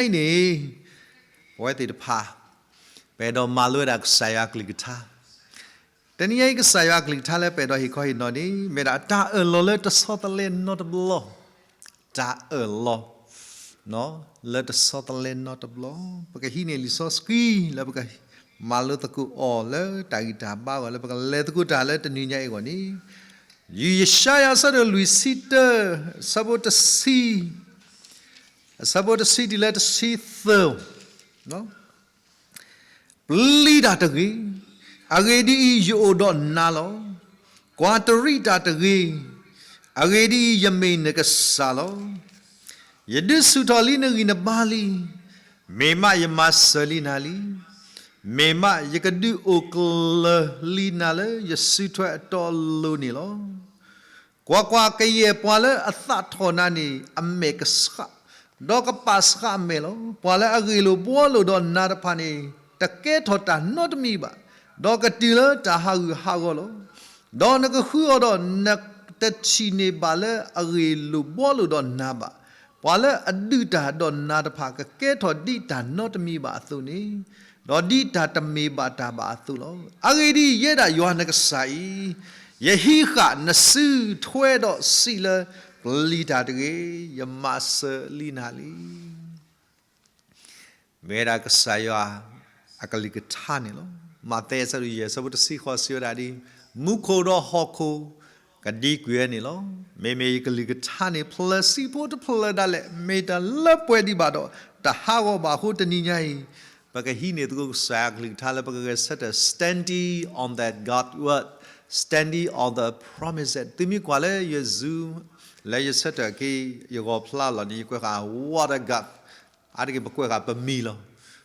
အံၤန့ၣ် ပဝဲသ့ၣ်တဖၣ် ပအဲၣ်ဒိးမၤလိဝဲဒၣ်ကစၢ်ယွၤအကလုၢ်ကထါ, တနံၤညါအံၤ ကစၢ်ယွၤအကလုၢ်ကထါလၢပအဲၣ်ဒိးဟ့ၣ်ခီဟ့ၣ်နီၤန့ၣ် မ့ၢ်ဒၣ်တၢ်အၢၣ်လီၤလၢတဆီတလဲနီတဘျီ, တၢ်အၢၣ်လီၤ လၢတဆီတလဲနီတဘျီ, ပကဟံးန့ၢ်လံာ်စီဆှံလၢပကမၤလိသကိးအီၤလၢတၢ်ဂံၢ်တၢ်ဘါအဂီၢ် လၢပကလဲၤသကိးတၢ်လၢတနံၤညါအံၤအဂီၢ်န့ၣ်, ယၡါယၤအဆၢဒိၣ်လွံၢ်ဆံတၢ အဆၢဖိတဆံ အဆၢဖိတဆံတုၤလၢတဆံသၢ ပျံၤတၢ်တဂ့ၤ, အဂ့ၢ်ဒ်အံၤ, ယအိၣ်ဒီးနၤလီၤ. ကွၢ်တရံးတၢ်တဂ့ၤ, အဂ့ၢ်ဒ်အံၤ, ယမ့ၢ်နကစၢ်လီၤ. ယဒုးဆူၣ်ထီၣ်လံနဂံၢ်နဘါလံ, မ့ၢ်မးယမၤစၢၤလံနၤလံ. မ့ၢ်မးယကဒုးအိၣ်ကလၢၤလံနၤလၢယစုထွဲအတီအလိၤန့ၣ်လီၤ. ကွၢ်ကွၢ်, ကယဲၢ်ပှၤလၢအသးထီၣ်နၤန့ၣ် အမဲာ်ကဆှး, ဒီးကပာ်ဆှးအမဲာ်လီၤ. ပှၤလၢအဂ့ၢ်လိာ်ဘှီလိာ်ဒီးနၤတဖၣ်န့ၣ် တကဲထီၣ်တၢ်နီတမံၤဘၣ်, ဒီးကတုၤလၢတၢ်ဟးဂူာ်ဟးဂီၤလီၤ. ဒီးနကဃုအီၤဒီး နတထံၣ်န့ၢ်ဘၣ်လၢအဂ့ၢ်လိာ်ဘှီလိာ်ဒီးနၤဘၣ်. ပှၤလၢအဒုးတၢ်ဒီးနၤတဖၣ် ကကဲထီၣ်ဒ်တၢ်နီတမံၤဘၣ်အသိးန့ၣ်, ဒီးဒ်တၢ်တမ့ၢ်ဘၣ်တၢ်ဘၣ်အသိးလီၤ. အဂ့ၢ်ဒ်အံၤ, ယဲဒၣ်ယွၤနကစၢ်အံၤ, ယဟံးဃာ်နစုထွဲဒီးစံးလၢ ပျံၤတၢ်တဂ့ၤ, ယမၤစၢၤလံနၤလံ. မ့ၢ်ဝဲဒၣ်ကစၢ်ယွၤအကလုၢ်ကထါန့ၣ်လီၤ. မးသဲအဆၢဒိၣ်ယဲၢ် အဆၢဖိတဆံဃိး စံးဝဲဒၣ်ဒ်အံၤ, မူခိၣ်ဒီးဟီၣ်ခိၣ် ကဒံကွံာ်ဝဲန့ၣ်လီၤ. မ့မ့ၢ်ယကလုၢ်ကထါန့ၣ် ဖျၢၣ်ဆံးဖိတဖျၢၣ်ဒၣ်လဲာ် မ့ၢ်တလၢပှဲၤဒံးဘၣ်ဒီး တဟးဂီၤဘၣ်အဃိ တနံၤညါအံၤ ပကဟံးန့ၢ်သကိးကစၢ်ယွၤအကလုၢ်ကထါလၢပကဂဲၤဆၢထၢၣ် standing on that God word, standing on the promises. သုမ့ၢ်ကွၢ်လၢယ Zoom လၢယဆၢထၢၣ်က့ၤ ယဂီၤဖျါလီၤန့ၣ် ယကွဲးဃာ် What a God. အါတက့ၢ်ပကွဲးဃာ်ပမံၤလီၤ.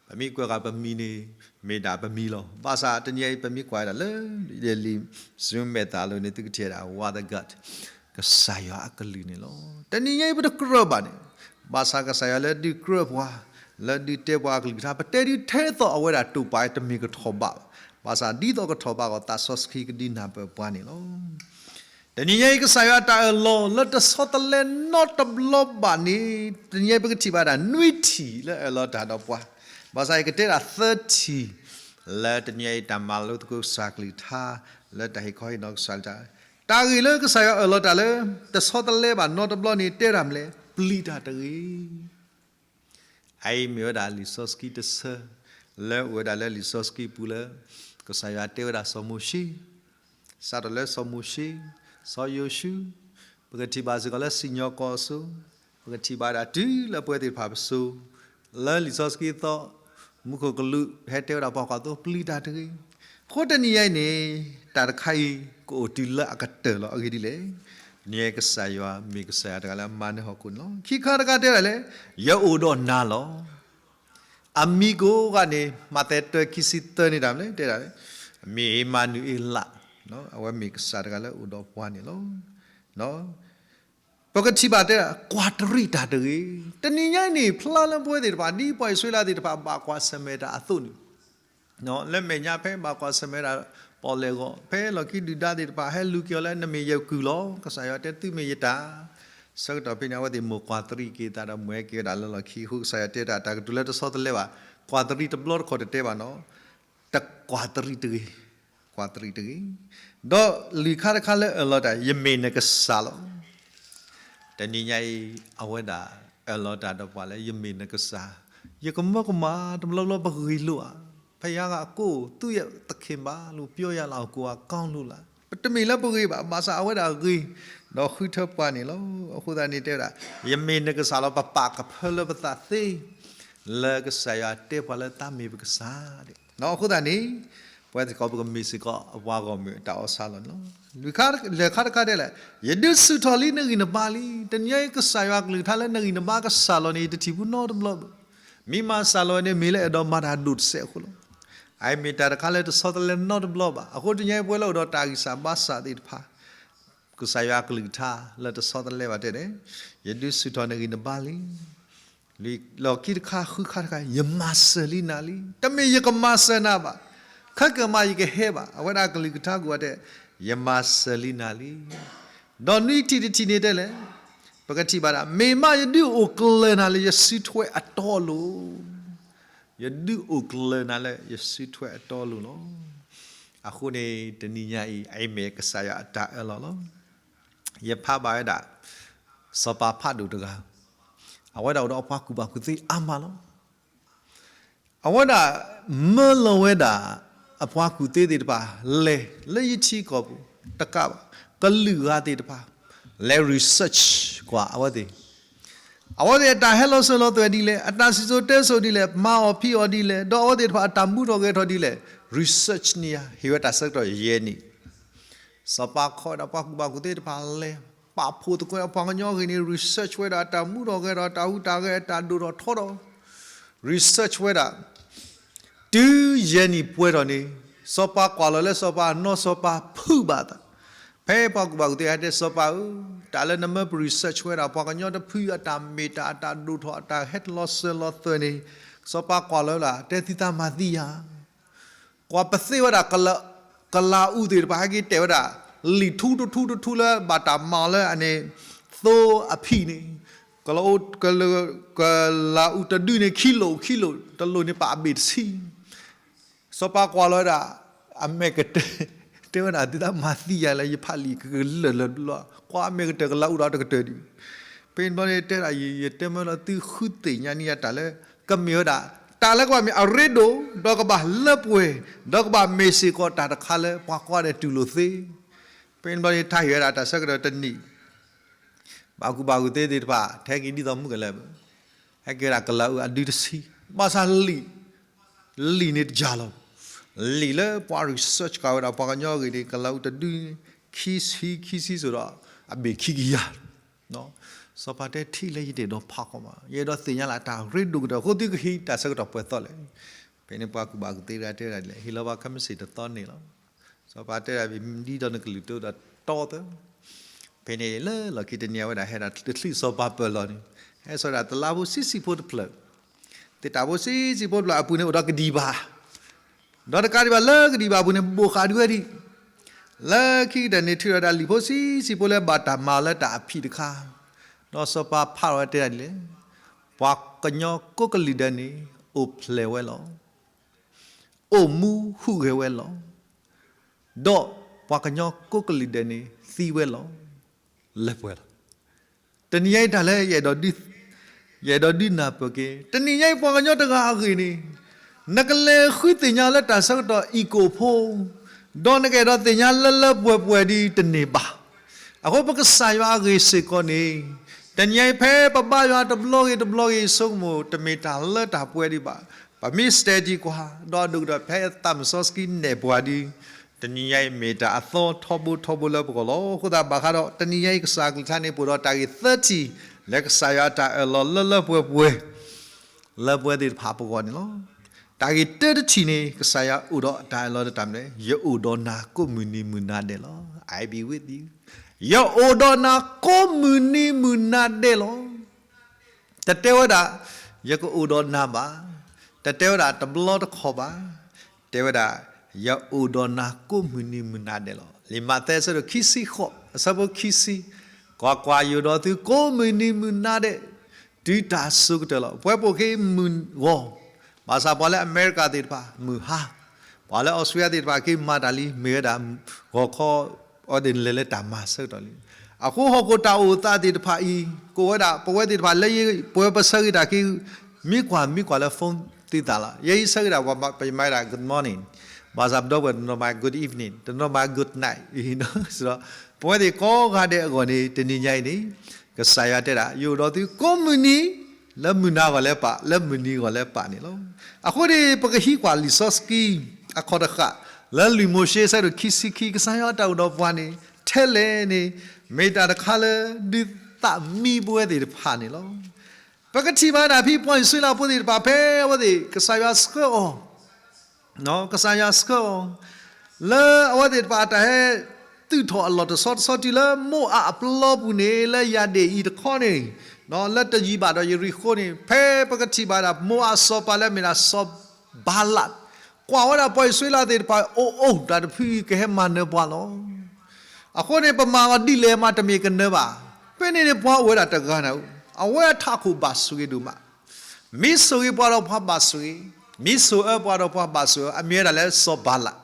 ပမ့ၢ်ကွဲးဃာ်ပမံၤန့ၣ် မ့ၢ်ဒၣ်ပမံၤလီၤ. ဘၣ်ဆၣ်တနံၤအံၤ ပမ့ၢ်ကွၢ်ဝဲဒၣ်လၢ လံာ် Zoom မဲာ်သၣ်အလိၤန့ၣ် သုကထံၣ်ဝဲဒၣ် What a God, ကစၢ်ယွၤအကလုၢ်န့ၣ်လီၤ. တနံၤညါအံၤပတကြၢးဘၣ်န့ၣ်, ဘၣ်ဆၣ်ကစၢ်ယွၤလၢဒုးကြၢးပှၤ, လၢဒုးတဲပှၤအကလုၢ်ကထါ ပတဲဒုးထဲသိးအဝဲဒၣ်တိာ်ပာ်တမ့ၢ်ကထီၣ်ဘၣ်ဘၣ်. ဘၣ်ဆၣ်ဒ်သိးကထီၣ်ဘၣ်အဂီၢ် သးစီဆှံကဒုးနၢ်ပၢၢ်ပှၤန့ၣ်လီၤ. တနံၤညါအံၤ ကစၢ်ယွၤအတၢ်အၢၣ်လီၤလၢတဆီတလဲနီတဘျီဘၣ်န့ၣ် တနံၤညါအံၤ ပကထံၣ်ဘၣ်ဒၣ် နွံထံၣ်လၢအၢၣ်လီၤတၢ်ဒီးပှၤ, ဘၣ်ဆၣ်ယကတဲဒၣ်သၢထံၣ် လၢတနံၤညါအံၤ တၢ်မၤလိသကိးကစၢ်ကလုၢ်ကထါ လၢတၢ်ဟ့ၣ်ခီဟ့ၣ်နီၤကစၢ်ကလုၢ်ကထါ, တၢ်ဂ့ၢ်လၢကစၢ်ယွၤအၢၣ်လီၤတၢ်လၢ တဆီတလဲဘၣ်နီတဘျီန့ၣ် တဲတၢ်မနုၤလဲၣ်, ပျံၤတၢ်တဂ့ၤ. အအံၤမ့ၢ်ဝဲဒၣ်လံာ်စီဆှံတဆၢ လၢအိၣ်ဝဲဒၣ်လၢလံာ်စီဆှံပူၤလၢ ကစၢ်ယွၤတဲဝဲဒၣ်စီၤမိၤၡ့, စးထီၣ်လၢစီၤမိၤၡ့, စီၤယိၤၡူ, ပကထံၣ်ဘၣ်စ့ၢ်ကီးလၢစံၣ်ညီၣ်ကွီၢ်အစိၤ, ပကထံၣ်ဘၣ်ဒၣ်တုၤလၢပဝဲသ့ၣ်တဖၣ်ပစိၤ, လၢလံာ်စီဆှံအသီ, မူခိၣ်ကလူးဟဲတဲဝဲဒၣ်ပှၤကွၢ်သိ ပျံၤတၢ်တဂ့ၤ. အဃိတနံၤညါအံၤန့ၣ် တၢ်တခါအံၤ ကအိၣ်တုၤလၢအကတၢၢ်လီၤ. အဂ့ၢ်ဒ်လဲၣ်, တနံၤညါအံၤကစၢ်ယွၤမ့ၢ်ကစၢ်ယွၤတဂၤလၢအမၤနၢၤဟီၣ်ခိၣ်န့ၣ်လီၤ. ခံခါတခါတဲဒၣ်လဲၣ်, ယအိၣ်ဒီးနၤလီၤ. အမံၤကိးဂၤန့ၣ် မးသဲတၢ ခံဆံသၢန့ၣ် တၢ်မနုၤလဲၣ် တဲဒၣ်လဲၣ်, မ့ၢ်အ့မၤနူၤအ့လး, အဝဲမ့ၢ်ကစၢ်တဂၤလၢအအိၣ်ဒီးပှၤန့ၣ်လီၤ. ပကထံၣ်ဘၣ်တဲဒၣ် ကွၢ်တရံးတၢ်တဂ့ၤ. တနံၤညါအံၤန့ၣ် ဖျါလၢပဝဲသ့ၣ်တဖၣ် ဒ်ပှၤအံၣ်စရ့လးသ့ၣ်တဖၣ် ဘၣ်ကွၢ်ဆၢၣ်မဲာ်တၢ်အသိးန့ၣ် လၢမဲာ်ညါဖဲဘၣ်ကွၢ်ဆၢၣ်မဲာ်တၢ်ပီၣ်လဲၣ်အဂီၢ်, ဖဲလီၢ်ခံဒုၣ်ဒါသ့ၣ်တဖၣ် ဟဲလူၤက့ၤအီၤလၢ နမ့ၢ်ယကုၢ်လီၤ. ကစၢ်ယွၤတဲသုမ့ၢ်ယတၢ်, ဆၢကတီၢ်ဖဲန့ၣ် အဝဲသ့ၣ်မိၢ်ကွၢ်တရံးက့ၤသးဒီး မိၢ်ဟဲက့ၤဝဲဒၣ်လၢလီၢ်ခံအဃိ ကစၢ်ယွၤတဲတၢ် တၢ်ကတိၤလၢတဆီတလဲဘၣ်, ကွၢ်တရံးတဘျီတခီၣ်တတဲဘၣ်နီၤ, တကွၢ်တရံးတဂ့ၤ, ကွၢ်တရံးတဂ့ၤ. ဒီးလွံၢ်ခါတခါလၢအၢၣ်လီၤတၢ် ယမ့ၢ်နကစၢ်လီၤ. တနံၤညါအံၤ အဝဲဒၣ်အၢၣ်လီၤတၢ်ဒီးပှၤလၢ ယမ့ၢ်နကစၢ်, ယကမၢကမၣ်, တဘျီဘျီပဂ့ၤလိာ်ဧါ, ဖဲယၤဂၤအကိး သူ့ယသခင်ဘၣ် လူပြောရလၢအကိးအကောင်းလို့လၢ်, ပတမ့ၢ်လၢပဂ့ၤဘၣ်, ဘၣ်ဆၣ်အဝဲဒၣ်ဂ့ၤ, ဒီးဃုထၢပှၤန့ၣ်လီၤ. အဃိသတးန့ၣ်တဲဝဲဒၣ် ယမ့ၢ်နကစၢ်လီၤ. ပပာ်ကဖၢလၢပသးသ့ လၢကစၢ်ယွၤတဲပှၤလၢ သးမ့ၢ်ပကစၢ်ဒၣ်. အဃိသတးန့ၣ် ပဝဲသ့ၣ်ကီး ပကမ့ၢ်စ့ၢ်ကီးအပှၤဂီၢ်မုၢ်အတၢ်အီၣ်ဆၣ်လီၤန့ၣ်လီၤ. လွံၢ်ခါတခါတဲလဲၣ်, ယဒုးဆူၣ်ထီၣ်လံနဂံၢ်နဘါလံ. တနံၤညါအံၤ ကစၢ်ယွၤအကလုၢ်ကထါလၢ နဂံၢ်နဘါကစၢ်လီၤန့ၣ် ယတထံၣ်ဘူးနီတဘျီဘၣ်. မ့ၢ်မၤစၢ်လီၤန့ၣ် မ့ၢ်လၢအဲၣ်ဒိးမၤတၢ်ဒိၣ်တစဲးအဃိလီၤ. အအံၤမ့ၢ်တၢ်တခါလၢတဆီတလဲနီတဘျီဘၣ်. အဃိတနံၤညါအံၤ ပဝဲလၢအိၣ်ဒီးတၢ်ဂံၢ်စၢ်ဘါစၢ်သ့ၣ်တဖၣ် ကစၢ်ယွၤအကလုၢ်ကထါလၢတဆီတလဲဘၣ်တဲန့ၣ်, ယဒုးဆူၣ်ထီၣ်နဂံၢ်နဘါလံ. လီၢ်ခံတခါ ဃုခါတခါ ယမၤစၢၤလံနၤလံ. တမ့ၢ်ယကမၤစၢၤနၤဘၣ်. ခဲကမၣ်ယကဟဲဘၣ်. အဝဲဒၣ်အကလုၢ်ကထါကွၢ်တဲ, ယမၤစၢၤလံနၤလံ. ဒီးနွံထံၣ်တထံၣ်န့ၣ်တဲလဲၣ်, ပကထံၣ်ဘၣ်ဒၣ် မ့ၢ်မးယဒုးအိၣ်ကျၢၤနၤလၢယစုထွဲအတီအလိၤ, ယဒုးအိၣ်ကျၢၤနၤလၢယစုထွဲအတီအလိၤလီၤ. အဃိန့ၣ် တနံၤညါအံၤ အအံၤမ့ၢ်ကစၢ်ယွၤအတၢ်အၢၣ်လီၤလီၤ. ယဖးဘၣ်ဝဲဒၣ် စီၤပၤဖးဒိၣ်တဂၤ, အဝဲဒၣ်အိၣ်ဒီးအပှၤကူၣ်ဘၣ်ကူၣ်သ့အါမးလီၤ. အဝဲဒၣ် မၢလီၤဝဲဒၣ် အပှၤကူၣ်သ့သ့ၣ်တဖၣ် လဲၤလၢယထံကီၢ်ပူၤ တကးဘၣ် ကလုာ်ဂၤသ့ၣ်တဖၣ် လဲၤ research ကွၢ်အဝဲသ့ၣ်, အဝဲသ့ၣ်အတၢ်ဟဲလီၤစၢၤလီၤသွဲၣ်ဒ်လဲၣ်, အတၢ်စံၣ်စိၤတဲစိၤဒ်လဲၣ်, မၤအီၣ်ဖံးအီၣ်ဒ်လဲၣ်, ဒီးအဝဲသ့ၣ်တဖၣ်အတၢ်မူထီၣ်ဂဲၤထီၣ်ဒ်လဲၣ်, research န့ၣ်ယါ ဟ့ၣ်ဝဲတၢ်ဆၢကတီၢ်ယဲၢ်နံၣ် စီၤပၤခီဝဲဒၣ်ပှၤကူၣ်ဘၣ်ကူၣ်သ့တဖၣ်လဲၤ ပာ်ဖှိၣ်သကိးအပှၤကညီအဂ့ၢ်န့ၣ် research ဝဲဒၣ်အတၢ်မူထီၣ်ဂဲၤထီၣ် အတၢ်ဟူးတၢ်ဂဲၤ အတၢ်ဒိၣ်ထီၣ်ထီထီၣ် research ဝဲဒၣ် တုၤယဲၢ်နံၣ်ပှဲၤထီၣ်န့ၣ် စီၤပၤကွၢ်လီၤလၢစီၤပၤအနီၢ် စီၤပၤဖုးဘၣ်သး, ဖဲပှၤကူၣ်ဘၣ်ကူၣ်သ့ဟဲတဲ စီၤပၤဧၢ, တၢ်လၢနမၢပ research ဝဲဒၣ် ပှၤကညီတဖုအတၢ်မ့ၢ်တၢ် အတၢ်ဒိၣ်ထီၣ် အတၢ်ဟဲလီၤစၢၤလီၤသွဲၣ်န့ၣ် စီၤပၤကွၢ်လီၤဝဲဒၣ် တဲသုသးမၤသံယၤ ကွၢ်ပသ့ဝဲဒၣ် ကလၤအူသ့ၣ်တဖၣ် ဟဲက့ၤတဲာ်ဝဲဒၣ် လံာ်ထူတထူတထူလၢဘၣ်တၢ်မၤအီၤလၢအန့ၣ် သိအဖံးန့ၣ် ကလၤအူတဒုန့ၣ် ခံလိာ်ခံလိာ် တလိာ်န့ၣ်ပာ်အဘ့ၣ်တဆံ စီၤပၤကွၢ်လီၤဝဲဒၣ် အမဲာ်ကတၢၢ် တဲဝဲဒၣ် သုသးမၤသံယၤလၢယဖးလံာ်ကလၢာ်လၢာ်ဘျီ ကွၢ်အမဲာ်ကတၢၢ်ကလၤအူဒီးတကတၢၢ်ဒံး ဖဲန့ၣ်ဘျီန့ၣ် တဲဒၣ်ယ ယတဲမၢလီၤသုဃုသ့ၣ်ညါန့ၢ်ယၤတၢ်လၢ ကမ့ၢ်ဝဲဒၣ် တၢ်လၢကဘၣ်မ့ၢ်အရ့ဒိၣ် ဒီးကဘၣ်လၢပှဲၤ ဒီးကဘၣ်မ့ၢ်စ့ၢ်ကီးတၢ်တခါလၢပှၤကွၢ်ဒီးတူၢ်လိာ်သ့ ဖဲန့ၣ်ဘျီန့ၣ် ထါဟ့ၣ်ဝဲဒၣ်တၢ်ဆၢကတီၢ်တနံၣ် ပှၤကူၣ်ဘၣ်ကူၣ်သ့သ့ၣ်တဖၣ် ထဲက့ၤဒ်သိးမုၢ်ကလဲၤဘၣ် ဟဲက့ၤဝဲဒၣ်ကလၤအူအဒုတဆံ ဘၣ်ဆၣ်လံာ် လံာ်န့ၣ်တယၤလီၤ လံာ်လၢပှၤ research ကွၢ်ဝဲဒၣ်ပှၤကညီအဂ့ၢ်န့ၣ် ကလၤအူတဒု ခံဆံခံဆံစိၤဒီး အဘ့ၣ်ခံကယၤ စီၤပၤတဲထံၣ်လၢယတအဲၣ်ဒိးဖးဃီမး ယအဲၣ်ဒိးသ့ၣ်ညါလၢတၢ်ရ့ဒိၣ်ကတၢၢ် အဃိသုကဟံးတၢ်ဆၢကတီၢ်ပှဲၤသီလဲၣ် ဖဲန့ၣ်ပှၤကူၣ်ဘၣ်ကူၣ်သ့တဂၤတဲဒၣ်ဒ်လဲၣ် ဟ့ၣ်လီၤဘၣ်ခဲမုၢ်ဆ့ၣ်တသီန့ၣ်လီၤ စီၤပၤတဲဒၣ် ဒ်သိးနကလုၢ်တအိၣ်ဒီးတီသၢ ဖဲန့ၣ်လၢလီၢ်ခံတနံၤအဝဲဒၣ်ဟဲဒၣ်တချုးစီၤပၤပၢၢ်လီၤန့ၣ် ဟဲစိာ်ဒၣ်တလးဖိဆံးဆံးဖိတဖျၢၣ် သ့ၣ်တၢ်ဖိဆံးဆံးဖိတဖျၢၣ်အပူၤန့ၣ်အိၣ်ဒီးကဒံၣ်ဘၣ် ဒီးတကးဒံးဘၣ်လၢကဒံၣ်ဘၣ်အပူၤန့ၣ် ဘိၣ်ဃာ်ဒုဝဲဒံး လၢခံကတၢၢ်န့ၣ် ထုးထီၣ်ဒၣ်လံာ်ဖိဆံးဆံးဖိလၢဘၣ်တၢ်မၤလၢတၢ်အဖံးတခါ ဒီးစီၤပၤဖးထီၣ်ဝဲတဲဒၣ်ဒ်လဲၣ် ပှၤကညီကိးကလုာ်ဒဲးန့ၣ် အိၣ်ဖျဲၣ်ဝဲလီၤ အိၣ်မူဟူးဂဲၤဝဲလီၤ ဒီးပှၤကညီကိးကလုာ်ဒဲးန့ၣ် သံဝဲလီၤ လၢပှဲၤလီၤ တနံၤညါအံၤတၢ်လၢ ယအဲၣ်ဒိးဒုးနၢ်ပၢၢ်က့ၤ တနံၤညါအံၤပှၤကညီတဂၤအဂ့ၢ်န့ၣ် နကလဲၤဃုသ့ၣ်ညါလၢတၢ်ဆၢကတီၢ်အံၤကိာ်ဖိ ဒီးနကအဲၣ်ဒိးသ့ၣ်ညါလၢလၢပှဲၤပှဲၤဒ်တန့ၢ်ဘၣ်. အဃိပကစၢ်ယွၤအဂ့ၢ်စ့ၢ်ကီးန့ၣ် တနံၤညါအံၤဖဲပဘါယွၤတဘျီဂ့ၤတဘျီဂ့ၤ ဆိကမိၣ်တမ့ၢ်တၢ်လၢတၢ်ပှဲၤဒံးဘၣ်. ပမ့ၢ် study ကွၢ် ဒီးဒိၣ်ကဒီးဖဲသးမုၢ်စီဆှံနဲၣ်ပှၤဒ် တနံၤညါအံၤမ့ၢ်တၢ်အသီထီဘိထီဘိလၢပဂီၢ်လီၤ. အဃိသတးဘၣ်ဃးဒီး တနံၤညါအံၤကစၢ်အကလုၢ်ကထါန့ၣ် ပအိၣ်ဒီးတၢ်ဂ့ၢ်သၢထံၣ် လၢကစၢ်ယွၤအတၢ်အၢၣ်လီၤလၢလၢပှဲၤပှဲၤ လၢပှဲၤသ့ၣ်တဖၣ်ပဂီၢ်န့ၣ်လီၤ. တၢ်ဂ့ၢ်တၢတထံၣ်န့ၣ် ကစၢ်ယွၤအိၣ်ဒီးတၢ်အၢၣ်လီၤလၢတၢ်မနုၤလဲၣ်, ယအိၣ်ဒီးနၤကိးမုၢ်နံၤမုၢ်နၤဒဲးလီၤ. I be with you. ယအိၣ်ဒီးနၤကိးမုၢ်နံၤမုၢ်နၤဒဲးလီၤ. တတဲဝဲဒၣ် ယကအိၣ်ဒီးနၤဘၣ်. တတဲဝဲဒၣ်တဘျီတခီၣ်ဘၣ်. တဲဝဲဒၣ် ယအိၣ်ဒီးနၤကိးမုၢ်နံၤမုၢ်နၤဒဲးလီၤ. လံာ်မးသဲအဆၢဒိၣ်ခံဆံဃိး အဆၢဖိခံဆံ, ကွၢ်ကွၢ်, ယအိၣ်ဒီးသုကိးမုၢ်နံၤမုၢ်နၤဒဲး တုၤတၢ်ဆိကတၢၢ်လီၤ. ပဝဲပအိၣ်က့ၤမုၢ်ဂီၤ, ဘၣ်ဆၣ်ပှၤလၢအမဲရကၤသ့ၣ်တဖၣ် မုၢ်ဟါ, ပှၤလၢအီစထြ့လယါသ့ၣ်တဖၣ်က့ၤမၤတၢ်လံ မ့ၢ်ဝဲဒၣ် ဂီၤခီ အဝဲသ့ၣ်လဲၤလၢတၢ်မၤဆၢကတီၢ်လံ. အဃိဟီၣ်ခိၣ်တၢ်အိၣ်သးသ့ၣ်တဖၣ်အံၤ ကအိၣ်ဝဲဒၣ် ပဝဲသ့ၣ်တဖၣ်လၢယပဝဲပဆၢဂ့ၤတၢ်က့ၤ မ့ၢ်ကွၢ်မ့ၢ်ကွၢ်လၢ phone သ့သးလီၤ. ယဲယဆၢဂ့ၤဒၣ် ပမၤဒၣ် good morning, ဘၣ်ဆၣ်ပဒီပုၢ်ဝဲၢ်တနီၤမၤ good evening, တနီၤမၤ good night ဒီး ပဝဲသ့ၣ်ကိးဂၤဒဲးအဂီၢ်န့ၣ် တနံၤညါအံၤန့ၣ် ကစၢ်ယွၤတဲဒၣ် ယအိၣ်ဒီးသုကိးမုၢ်နံၤ လၢမုၢ်နၤဂီၢ်လၢပၢ် လၢမုၢ်နံၤဂီၢ်လၢပၢ်န့ၣ်လီၤ. အဃိန့ၣ် ပကဟံးကွၢ်လံာ်စီဆှံ အခီၣ်တဃာ် လၢလံာ်မိၤၡ့ဆၢဒိၣ်ခံဆံခံ ကစၢ်ယွၤအတၢ်အိၣ်ဒီးပှၤန့ၣ် ထဲလဲၣ်န့ၣ် မ့ၢ်တၢ်တခါလၢ ဒုးသးမံပဝဲသ့ၣ်တဖၣ်န့ၣ်လီၤ. ပကထံၣ်ဘၣ်ဒၣ်ဖဲပှၤအံၣ်စရ့လးဖိသ့ၣ်တဖၣ် ဖဲအဝဲသ့ၣ် ကစၢ်ယွၤဆှၢအီၤ ကစၢ်ယွၤဆှၢအီၤ လၢအဝဲသ့ၣ်တဖၣ်အတၢ်ဟဲသုးထီၣ်အလီၢ်တဆီတဆီတုၤလၢမိအးအပျီပူၤန့ၣ် လၢယၤဒ့ၣ်အံၤတခီန့ၣ် လၢတယံာ်ဘၣ်ဒီးယရံၣ်ဃိန့ၣ် ဖဲပကထံၣ်ဘၣ်ဒၣ်မိအးစီၤပၤလၢအမ့ၢ်ဒၣ်စီၤဘၤလး ကွၢ်ဝဲဒၣ်ပှၤအံၣ်စရ့လးသ့ၣ်တဖၣ် အိၣ်အိၣ်တၢ်တဖုအံၤကဟဲမၤနၢၤပှၤလီၤ. အဃိန့ၣ် ပမၤအီၤဒ်လဲၣ်မးတမ့ၢ်ကနၢၤဘၣ် ဖဲန့ၣ်န့ၣ်ပှၤအိၣ်ဝဲဒၣ်တဂၤန့ၣ်, အဝဲအထးခိၣ်ဘၣ်ဆိၣ်ဂ့ၤဒိၣ်မး, မ့ၢ်ဆိၣ်ဂ့ၤပှၤဒီးပှၤဘၣ်ဆိၣ်ဂ့ၤ, မ့ၢ်ဆိၣ်အၢပှၤဒီးပှၤဘၣ်ဆိၣ်အၢ, အမံၤဝဲဒၣ်လၢစီၤဘၤလး.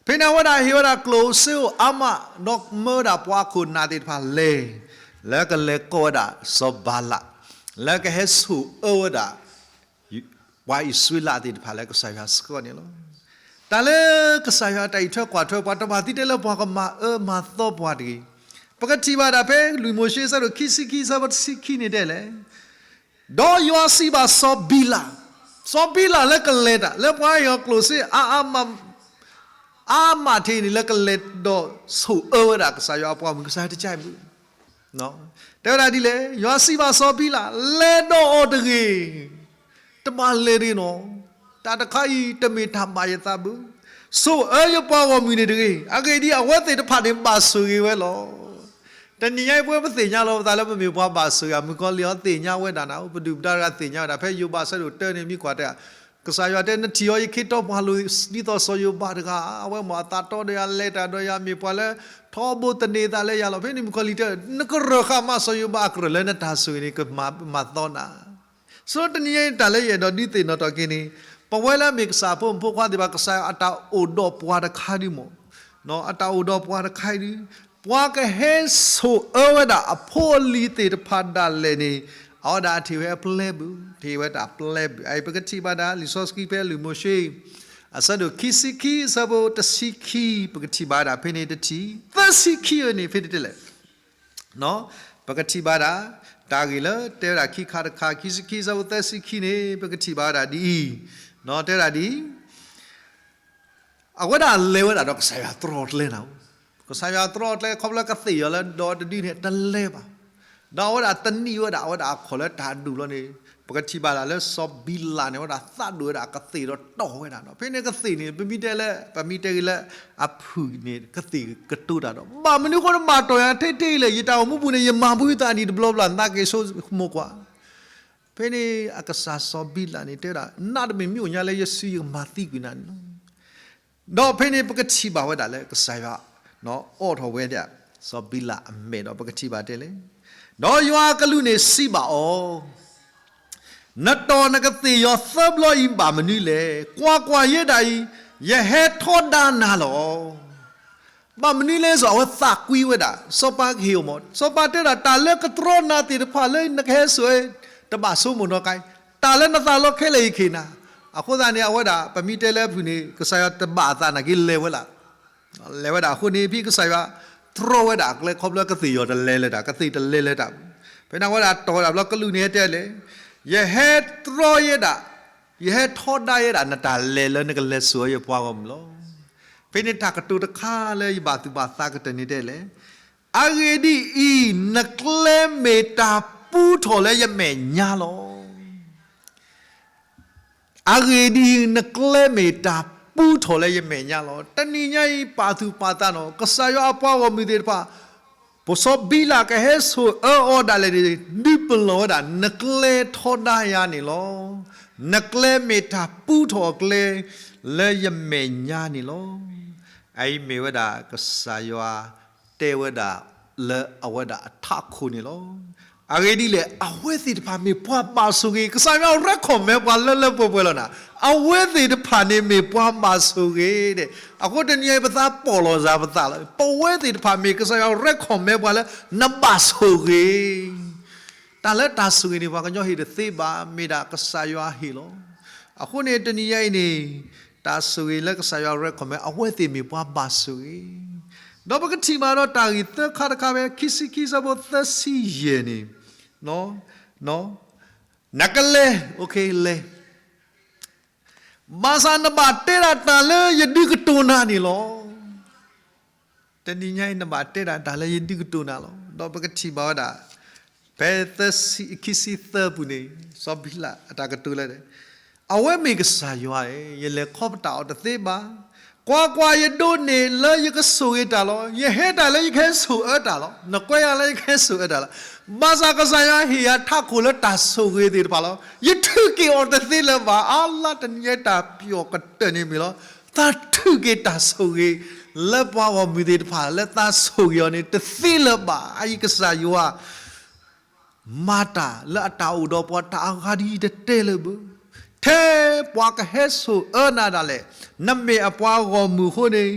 ဖဲန့ၣ်အဝဲဒၣ်ဟ့ၣ်ဝဲဒၣ်ကျိၣ်စ့အိၣ်အါမး, ဒီးမၢဝဲဒၣ်ပှၤခိၣ်နၢ်သ့ၣ်တဖၣ်လဲၤ, လၢကလဲၤကိးဝဲဒၣ်စီၤဘၤလး, လၢကဟဲဆိၣ်အၢဝဲဒၣ် ပှၤအံၣ်စရ့လးသ့ၣ်တဖၣ်လၢကစၢ်ယွၤဆှၢန့ၣ်လီၤ. တၢ်လၢကစၢ်ယွၤတၢ်အံးထွဲကွၢ်ထွဲပှၤ တဘၣ်သံတဲလၢပှၤကမၤအၢမၤသီပှၤတဂ့ၤ. ပကထံၣ်ဘၣ်ဒၣ်ဖဲလွံၢ်မိၤၡ့အဆၢဒိၣ်ခံဆံခံ အဆၢဖိတဆံခံန့ၣ်တဲလဲၣ်, ဒီးယွၤစံးဘၣ်စီၤဘံလး, စီၤဘံလးလၢကလဲၤတၢ် လၢပှၤဟ့ၣ်အီၤကျိၣ်စ့အါအါမး အါမးထံးန့ၣ် လၢကလဲၤဒီးဆိၣ်အၢဝဲဒၣ်ကစၢ်ယွၤအပှၤမုၣ် ကစၢ်ယွၤတကဲဘၣ် တဲဝဲဒၣ်ဒ်လဲၣ်, ယွၤစံးဘၣ်စီၤဘံလး, လဲၤဒီးအီၤတဂ့ၤ, တဘၣ်လဲၤတဂ့ၤနီၤ, တၢ်တခါအံၤတမ့ၢ်တၢ်ဘၣ်ယသးဘၣ်, ဆိၣ်အၢယပှၤဂီၢ်မုၢ်န့ၣ်တဂ့ၤ, အဂ့ၢ်ဒ်အံၤ အဝဲသ့ၣ်တဖၣ်န့ၣ်ဘၣ်ဆိၣ်ဂ့ၤဝဲလီၤ. တနံၤညါအံၤပဝဲပသ့ၣ်ညါလီၤပသးလၢပမ့ၢ်ပှၤဘၣ်ဆိၣ်ဂ့ၤဧါ, မုၣ်ကီၤလံၢ်အီၤသ့ၣ်ညါဝဲဒၣ်နၤ, ပဒုၣ်ပဒါတဂၤသ့ၣ်ညါဝဲဒၣ်, ဖဲယိၤဘးအဆၢဒိၣ်တၢန့ၣ် မ့ၢ်ကွၢ်တဲ ကစၢ်ယွၤတဲ နထံၣ်အီၤယခ့ထီၣ်ပှၤလိၤ ဒ်သိးစီၤယိၤဘးတဂၤ, အဝဲမ့ၢ်အသးတီဒီးယၤ လဲၤတၢ်ဒီးယၤ မ့ၢ်ပှၤလၢထီဘိသန့ၤသးလၢယၤလီၤ. ဖဲန့ၣ်မုၣ်ကီၤလံၢ်တဲ နကရၢၢ်ဃာ်မးစီၤယိၤဘးအကရၢၢ်လၢနတၢ်ဆိၣ်ဂ့ၤန့ၣ် ကမၤသီနၤ. ဆိတနံၤညါအံၤ တၢ်လၢယအဲၣ်ဒိးဒုးသ့ၣ်နီၣ်ထီၣ်က့ၤန့ၣ်, ပဝဲလၢအမ့ၢ်ကစၢ်ဖိမုၣ်ဖိခွါသ့ၣ်တဖၣ် ကစၢ်ယွၤအတၢ်အိၣ်ဒီးပှၤတခါဒုမ့ၢ်, အတၢ်အိၣ်ဒီးပှၤတခါဒု, ပှၤကဟဲဆိၣ်အၢဝဲဒၣ်အဖိအလံၤသ့ၣ်တဖၣ်ဒၣ်လဲာ်န့ၣ်, အဝဲဒၣ်အထံၣ်ဝဲအပျဲၢ်ဘၣ်, ထံၣ်ဝဲတၢ်ပျဲၢ်ဘၣ်. အအံၤပကထံၣ်ဘၣ်ဒၣ် လံာ်စီဆှံဖဲလွံၢ်မိၤၡ့ အဆၢဒိၣ်ခံဆံခံ အဆၢဖိတဆံခံ, ပကထံၣ်ဘၣ်ဒၣ်ဖဲန့ၣ်တထံၣ်, သၢဆံခံန့ၣ် ဖဲန့ၣ်တဲလဲၣ် ပကထံၣ်ဘၣ်ဒၣ် တၢ်ဂ့ၢ်လၢတဲဝဲဒၣ်ခံခါတခါ ခံဆံခံ အဆၢဖိသၢဆံခံန့ၣ် ပကထံၣ်ဘၣ်ဝဲဒၣ်ဒ်အံၤ, တဲဝဲဒၣ်ဒ်အံၤ, အဝဲဒၣ်လဲၤဝဲဒၣ်ဒီးကစၢ်ယွၤတြီကျဲနၤ, ကစၢ်ယွၤတြီကျဲ ခီဖျိကသ့ၣ်ယီၤလၢဒီတဒုန့ၣ် တလဲၤဘၣ်. ဒီးအဝဲဒၣ်တနံၣ်ဝဲဒၣ် အဝဲဒၣ်အခီၣ်လၢတၢ်ဒူၣ်လီၤန့ၣ်, ပကထံၣ်ဘၣ်ဒၣ်လၢစီၤဘံလးန့ၣ် အဝဲဒၣ်သးဒိၣ်ဝဲဒၣ်ကသ့ၣ်ဒီးတီၢ်ဝဲဒၣ်နီၤ. ဖဲန့ၣ်ကသ့ၣ်န့ၣ် ပမ့ၢ်တဲလၢ ပမ့ၢ်တဲဂ့ၤလၢအဖုၣ်န့ၣ် ကသ့ၣ်ကတိၤတၢ်ဒီး ဘၣ်မနုၤဃိနဘၣ်တီၢ်ယၤထဲထဲလဲၣ်, ယတၢ်အိၣ်မူပူၤန့ၣ် ယမၤဘူၣ်ယသးနံၣ်တဘျီဘျီ နသးက့ၤဆိကမိၣ်ကွၢ်. ဖဲန့ၣ်အကစၢ်စီၤဘံလးန့ၣ် တဲဝဲဒၣ် နးတမ့ၢ်မ့ၢ်အိၣ်ညါလၢယစု ယကမၤသံကွံာ်နၤန့ၣ်လီၤ. ဒီးဖဲန့ၣ်ပကထံၣ်ဘၣ်ဝဲဒၣ်လၢကစၢ်ယွၤ အိးထီၣ်ဝဲဒၣ် စီၤဘံလးအမဲာ်ဒီး ပကထံၣ်ဘၣ်တဲလဲၣ်, ဒီးယွၤအကလူးန့ၣ်စံးဘၣ်အီၤ, နတီၢ်နကသ့ၣ်ယီၤသၢဘျီအံၤဘၣ်မနုၤလဲၣ်. ကွၢ်ကွၢ်, ယဲဒၣ်အံၤ ယဟဲထီဒါနၤလီၤ. ဘၣ်မနုၤလဲၣ် စီၤအဝဲသးကွံဝဲဒၣ် စီၤပၤကဟ့ၣ်အီၤမး, စီၤပၤတဲဒၣ် တၢ်လၢကတြီနၤသ့ၣ်တဖၣ်လၢနကဟဲစိာ် တဘၣ်ဆိကမိၣ်နီတခါ, တၢ်လၢနသးလီခဲလၢာ်အံၤကဟ့ၣ်နၤ. အဃိသတးန့ၣ် အဝဲဒၣ် ပမ့ၢ်တဲလၢအဖုၣ်န့ၣ် ကစၢ်ယွၤတဘၣ်အသးနာ်က့ လဲၤဝဲလၢ လဲၤဝဲဒၣ်အဃိန့ၣ် ဖဲကစၢ်ယွၤတြီဝဲဒၣ်အကျဲ ခီဖျိကသ့ၣ်ယီၤတလဲၤလၢၤတၢ်, ကသ့ၣ်တလဲၤလၢၤတၢ်, ဖဲန့ၣ်အဝဲဒၣ်တီၢ်ဝဲဒၣ်ဘျီ ကလူးန့ၣ်ဟဲတဲလဲၣ်, ယဟဲတြီယဲဒၣ်, ယဟဲထီဒါယဲဒၣ် နတၢ်လဲၤလၢနကလဲၤစိာ်ယပှၤဂီၢ်မုၢ်လီၤ. ဖဲန့ၣ်တၢ်ကတိၤတခါလၢယဘၣ်သူၣ်ဘၣ်သးကတၢၢ်န့ၣ်တဲလဲၣ်, အဂ့ၢ်ဒ်အံၤ, နကျဲမ့ၢ်တၢ်ပူထီၣ်လၢယမဲာ်ညါလီၤ. အဂ့ၢ်ဒ်အံၤ, နကျဲမ့ၢ်တၢ်ပူထီၣ်လၢယမဲာ်ညါလီၤ. တနံၤညါအံၤ ပာ်သူၣ်ပာ်သးနီၤ ကစၢ်ယွၤအပှၤဂီၢ်မုၢ်သ့ၣ်တဖၣ်, ပစီၤဘံလးကဟဲစိာ်အၢအီၤဒၣ်လဲာ်န့ၣ် ဒုးပလီၢ်ဝဲဒၣ် နကျဲထီဒါယၤန့ၣ်လီၤ. နကျဲမ့ၢ်တၢ်ပူထီၣ်အကျဲ လၢယမဲာ်ညါန့ၣ်လီၤ. အအံၤမ့ၢ်ဝဲဒၣ်ကစၢ်ယွၤ တဲဝဲဒၣ်လၢအဝဲဒၣ်အထးခိၣ်န့ၣ်လီၤ. အဂ့ၢ်ဒ်လဲၣ်, အဝဲသ့ၣ်တဖၣ်မ့ၢ်ပှၤဘၣ်ဆိၣ်ဂ့ၤ, ကစၢ်ယွၤ recommend ပှၤလၢလၢပှဲၤပှဲၤလီၤနၤ. အဝဲသ့ၣ်တဖၣ်န့ၣ်မ့ၢ်ပှၤဘၣ်ဆိၣ်ဂ့ၤဒဲး. အဃိတနံၤအံၤ ပသးပီၣ်လီၤစၢ်ပသးလီၤ. ပဝဲသ့ၣ်တဖၣ်မ့ၢ်ကစၢ်ယွၤ recommend ပှၤလၢနဘၣ်ဆိၣ်ဂ့ၤ တၢ်လၢတၢ်ဆိၣ်ဂ့ၤန့ၣ် ပှၤကညီဟ့ၣ်တသ့ဘၣ်, မ့ၢ်ဒၣ်ကစၢ်ယွၤဟ့ၣ်လီၤ. အဃိန့ၣ် တနံၤညါအံၤန့ၣ် တၢ်ဆိၣ်ဂ့ၤလၢကစၢ်ယွၤ recommend အဝဲသ့ၣ်မ့ၢ်ပှၤဘၣ်ဆိၣ်ဂ့ၤ. ဒီးပကထံၣ်ဘၣ်ဒီးတၢ်ဂ့ၢ်သၢခါတခါဖဲ ခံဆံခံ အဆၢဖိသၢဆံယဲၢ်န့ၣ်, နကလဲၤ, လဲၤ ဘၣ်ဆၣ်နဘၣ်တဲဒၣ်တၢ်လၢယဒုးကတိၤနၤန့ၣ်လီၤ. တနံၤညါအံၤ နဘၣ်တဲဒၣ်တၢ်လၢယဒုးကတိၤနၤလီၤ. ဒီးပကထံၣ်ဘၣ်ဝဲဒၣ် ဖဲခံဆံသၢပူၤန့ၣ် စီၤဘံလးအတၢ်ကတိၤလၢ အဝဲမ့ၢ်ကစၢ်ယွၤဧၢ, ယလဲၤခီပတာ်အီၤတသ့ဘၣ်. ကွၢ်ကွၢ်, ယဒိးန့ၢ်လၢယကဆိၣ်ဂ့ၤတၢ်လီၤ. ယဟဲတၢ်လၢယကဟဲဆိၣ်အၢတၢ်လီၤ. နကွဲးယၤလၢယကဟဲဆိၣ်အၢတၢ်လီၤ. ဘၣ်ဆၣ်ကစၢ်ယွၤဟ့ၣ်ယၤထးခိၣ်လၢတၢ်ဆိၣ်ဂ့ၤသ့ၣ်တဖၣ်လီၤ. ယထုးက့ၤအီၤတသ့လၢၤဘၣ်. အါလါတနံၤညါတၢ်ပျီၣ်ကတၢၢ်န့ၣ်မ့ၢ်လီၤ. သးထုးက့ၤတၢ်ဆိၣ်ဂ့ၤ လၢပှၤဂီၢ်မုၢ်သ့ၣ်တဖၣ်လၢသးဆိၣ်ဂ့ၤအီၤန့ၣ် တသ့လၢၤဘၣ်. အအံၤကစၢ်ယွၤ မၤတၢ်လၢအတၢ်အိၣ်ဒီးပှၤတၢ်အဂၤဒ်အံၤတတဲလၢၤဘၣ်. ထဲပှၤကဟဲဆိၣ်အၢနၤဒၣ်လဲာ်, နမ့ၢ်အပှၤဂီၢ်မုၢ်အဃိန့ၣ်,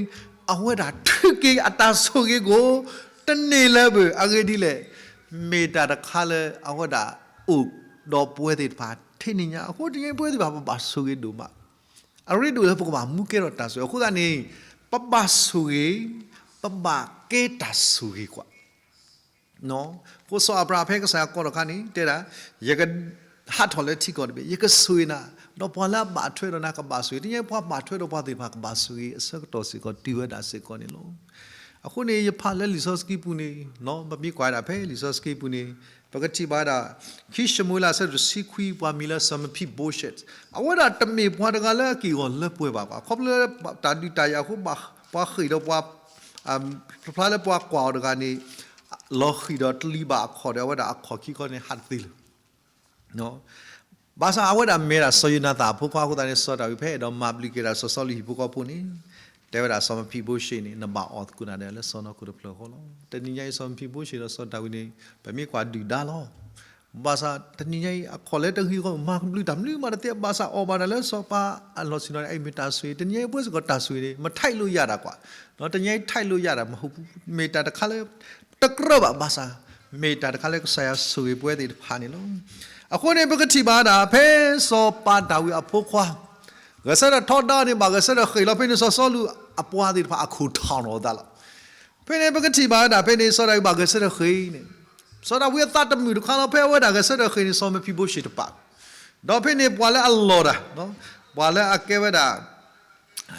အဝဲဒၣ်ထုးက့ၤအတၢ်ဆိၣ်ဂ့ၤကိၣ် တန့ၢ်လၢၤဘၣ်. အဂ့ၢ်ဒ်လဲၣ်, မ့ၢ်တၢ်တခါလၢအဝဲဒၣ်အိၣ်ဒီးပဝဲသ့ၣ်တဖၣ်ထဲန့ၣ်ညါ. အဃိတနံၤညါအံၤပဝဲသ့ၣ်တဖၣ် ပဘၣ်ဆိၣ်ဂ့ၤဒိၣ်မး အရ့ဒိၣ်လၢပကဘၣ်မူကဲထီၣ်တၢ်ဆိၣ်ဂ့ၤ. အဃိသတးန့ၣ် ပဘၣ်ဆိၣ်ဂ့ၤ, ပဘၣ်ကဲတၢ်ဆိၣ်ဂ့ၤကွၢ်. အဃိစီၤအၤဘြၤဟၣ်ဖဲကစၢ်ယွၤကိးထီၣ်အခါန့ၣ် တဲဒၣ်, ယကဟးထီၣ်လၢထံကီၢ်တဘ့ၣ်, ယကဆိၣ်ဂ့ၤနၤ, ဒီးပှၤလၢအဘၣ်ထွဲဒီးနၤကဘၣ်ဆိၣ်ဂ့ၤ. တနံၤညါအံၤပှၤဘၣ်ထွဲဒီးပှၤသ့ၣ်တဖၣ်ကဘၣ်ဆိၣ်ဂ့ၤအဆၢကတီၢ်စ့ၢ်ကီးတုၤဝဲဒၣ်စ့ၢ်ကီးန့ၣ်လီၤ. အဃိန့ၣ် ယဖးလၢလံာ်စီဆှံပူၤန့ၣ်, ပမ့ၢ်ကွၢ်ဝဲဒၣ်ဖဲလံာ်စီဆှံပူၤန့ၣ်, ပကထံၣ်ဘၣ်ဝဲဒၣ် ခံၡမူၤအ့လးအဆၢဒိၣ်တဆံခွံ ပှၤမံၤလၢစီၤမံၤဖံဘိၣ်ၡ့း, အဝဲဒၣ်တမ့ၢ်ပှၤတဂၤလၢအက့ၢ်အဂီၤလၢပှဲၤဘၣ်ဘၣ်. ခီဖျိလၢတၢ်ဒုးတၢ်ယၤအဃိ ပှၤဃ့ၢ်ဒီးပှၤ, ဖျါလၢပှၤကွၢ်အီၤတဂၤန့ၣ်, လီၤဃံၤဒီးတလံၤဘၣ်အခီၣ်ဒီး အဝဲဒၣ်အခီၣ်ခံခီန့ၣ်ဟးတသ့လၢၤ ဘၣ်ဆၣ်အဝဲဒၣ်မ့ၢ်ဒၣ်စီၤယိၤနၤသၣ်အဖိခွါအဃိသတးန့ၣ် စီၤဒၤဝံးဖဲအဲၣ်ဒိးမၤဘျုးက့ၤဒၣ်စီၤစီလူးဟံၣ်ဖိဃီဖိန့ၣ်, တဲဝဲဒၣ်စီၤမံၤဖံဘိၣ်ၡ့းန့ၣ် နဘၣ်အီၣ်သကိးနၤဒီးလၢစီၢ်နီၤခိၣ်တဖျၢၣ်အဃိလီၤ. တနံၤညါအံၤစီၤမံၤဖံဘိၣ်ၡ့းဒီးစီၤဒၤဝံးန့ၣ် ပမ့ၢ်ကွၢ်ဒုၣ်ဒါလီၤ. ဘၣ်ဆၣ်တနံၤညါအံၤအခီၣ်လၢတဂ့ၤအဂီၢ် မၤကဘျုးတၢ်မနုၤမးတသ့ ဘၣ်ဆၣ်အီၣ်ဘၣ်တၢ်လၢစီၤပၤအလီၢ်ဆ့ၣ်နီၤန့ၣ် အအံၤမ့ၢ်တၢ်ဆိၣ်ဂ့ၤ. တနံၤညါအံၤပဝဲစ့ၢ်ကီးတၢ်ဆိၣ်ဂ့ၤန့ၣ် မထိုက်လို့ရတာကွၢ်, တနံၤညါအံၤ ထိုက်လို့ရတာမဟုတ်ဘူး, မ့ၢ်တၢ်တခါလၢ တကြၢးဘၣ်ဘၣ်ဆၣ်, မ့ၢ်တၢ်တခါလၢကစၢ်ယွၤဆိၣ်ဂ့ၤပဝဲသ့ၣ်တဖၣ်န့ၣ်လီၤ. အဃိန့ၣ် ပကထံၣ်ဘၣ်ဝဲဒၣ် ဖဲစီၤပၤဒၤဝံးအဖိခွါ ဂဲၤဆၢထၢၣ်ထီဒါန့ၣ် ဘၣ်ဂဲၤဆၢထၢၣ်ဃ့ၢ်လီၤ. ဖဲန့ၣ်စီၤစီလူးအပှၤသ့ၣ်တဖၣ်အခိၣ်ထီၣ်နီၣ်အသးလီၤ. ဖဲန့ၣ်ပကထံၣ်ဘၣ်ဝဲဒၣ် ဖဲန့ၣ်စီၤဒၤဝံးဘၣ်ဂဲၤဆၢထၢၣ်ဃ့ၢ်န့ၣ်, စီၤဒၤဝံးအသးတမုာ်တခါလီၤ. ဖဲအဝဲဒၣ်ဂဲၤဆၢထၢၣ်ဃ့ၢ်န့ၣ် စီၤမံၤဖံဘိၣ်ၡ့းတပာ်, ဒီးဖဲန့ၣ်ပှၤလၢအလီၢ်တၢ်, ပှၤလၢအကဲဝဲဒၣ်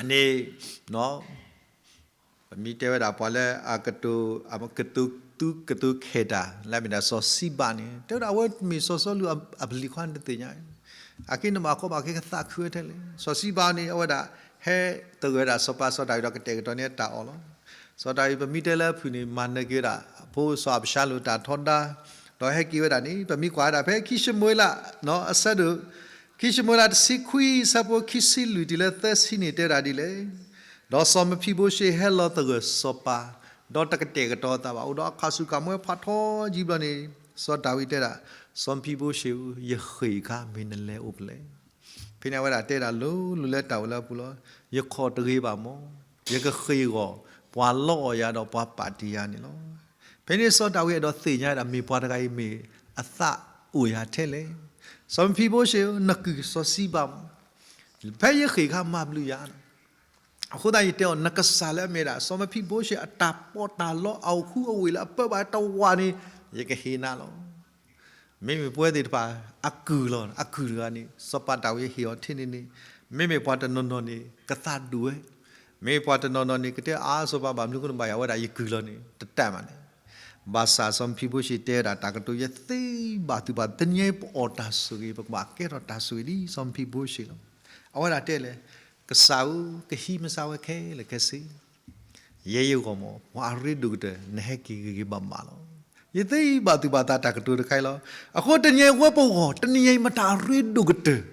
န့ၣ် ပမ့ၢ်တဲဝဲဒၣ်ပှၤလၢအကတိၤ, ကတိၤသူကတိၤခဲးတၢ် လၢအမ့ၢ်ဒၣ်စီၤစံဘၤန့ၣ် တဲဝဲဒၣ်အဝဲမ့ၢ်စီၤစီလူးအပလံၤခွါန့ၣ်တသ့ၣ်ညါ, အက့ၢ်နဘၣ်ခီဘၣ်ခဲကသးခုဝဲထဲလဲၣ်. စီၤစံဘၤန့ၣ် အဝဲဒၣ်ဟဲသဂၢၢ်ဝဲဒၣ်စီၤပၤစီၤဒၤဝံးဒီးကတဲာ်ကတီၤန့ၢ်တၢ်အီၣ်လီၤ. စီၤဒၤဝံးပမ့ၢ်တဲလၢအဖုၣ်န့ၣ် မၤနၢၤက့ၤဝဲဒၣ်အဖိစီၤအၤဘၡါလိၣ်တၢ်ထီဒါ, ဒီးဟဲက့ၤဝဲဒၣ်န့ၣ် ပမ့ၢ်ကွၢ်ဝဲဒၣ်ဖဲခံၡမူၤအ့လး အဆၢဒိၣ် ခံၡမူၤအ့လးတဆံခွံ အဆၢဖိခံဆံလွံၢ်တုၤလၢသၢဆံန့ၣ် တဲဝဲဒၣ်ဒ်လဲၣ်. ဒီးစီၤမံၤဖံဘိၣ်ၡ့းဟဲလီၤသဂၢၢ်စီၤပၤ, ဒီးတကတဲာ်ကတီၤအသးဘၣ်, အိၣ်ဒီးအခးဆူၣ်ကမွဲဖးထီယံာ်ဘျီန့ၣ် စီၤဒၤဝံးတဲဒၣ်, စီၤမံၤဖံဘိၣ်ၡ့ဧၢ, ယဃ့ၢ်အခါမ့ၢ်နလဲၤအိၣ်ဖဲလဲၣ်. ဖဲန့ၣ်အဝဲဒၣ်တဲဒၣ်လိၤလိၤလၢတၢ်အိၣ်လၢအပူၤလီၤ. ယခီၣ်တဂ့ၤဘၣ်မၢ်, ယကဃ့ၢ်အဂီၢ် ပှၤလီအီၣ်ယၤဒီးပှၤပာ်တ့ၢ်ယၤန့ၣ်လီၤ. ဖဲန့ၣ်စီၤဒၤဝံးအဲၣ်ဒိးသ့ၣ်ညါဒၣ် မ့ၢ်ပှၤတဂၤအံၤမ့ၢ်အသးအိၣ်ယၤထဲလဲၣ်. စီၤမံၤဖံဘိၣ်ၡ့ဧၢ, နကုၢ်စီၤစံဘၤမၢ်, ဖဲယဃ့ၢ်အခါမၤဘျုးယၤ အဃိသတးယတဲအီၤ နကစၢ်လၢအမ့ၢ်ဒၣ် စီၤမံၤဖံဘိၣ်ၡ့အတၢ်ပီးတၢ်လီအအိၣ်ဃူအဝ့ၢ်လၢအပၢဘၣ်တဝာ်န့ၣ် ယကဟ့ၣ်နၤလီၤ. မ့မ့ၢ်ပဝဲသ့ၣ်တဖၣ် အကုၢ်လီၤ, အကုၢ်တဂၤန့ၣ် စီၤပၤဒၤဝံးဟ့ၣ်အီၤထဲန့ၣ်န့ၣ်, မ့မ့ၢ်ပှၤတနီၤနီၤန့ၣ် ကသးဒူၣ်ဝဲ, မ့မ့ၢ်ပှၤတနီၤနီၤန့ၣ် ကတဲအါစီၤပၤဘၣ်မနုၤအဃိန့ၣ်ဘၣ်ယၤဝဲဒၣ်ယကုၢ်လီၤန့ၣ် တတၢ်မးန့ၣ်. ဘၣ်ဆၣ်စီၤမံၤဖံဘိၣ်ၡ့တဲဝဲဒၣ်တၢ်ကတိၤ ယသ့ဘၣ်သုဘၣ် တနံၤအံၤပအီၣ်တၢ်ဆိၣ်ဂ့ၤ ပကဘၣ်ကဲထီၣ်တၢ်ဆိၣ်ဂ့ၤဒ်စီၤမံၤဖံဘိၣ်ၡ့လီၤ. အဝဲဒၣ်တဲလဲၣ်, ကစၢ်ဧၢ, ကဟံးမၤစၢၤဝဲခဲလၢာ်ခဲဆ့ ယဲယဂီၢ်မၢ် ပှၤအရ့ဒိၣ်ကတၢၢ် နဟဲက့ၤဂ့ၤဂ့ၤဘၣ်ဘၣ်လီၤ. ယသ့ဘၣ်သုဘၣ်သးတၢ်ကတိၤတခါအံၤလီၤ. အဃိတနံၤအံၤဝဲပဂီၢ် တနံၤအံၤမတၤအရ့ဒိၣ်ကတၢၢ်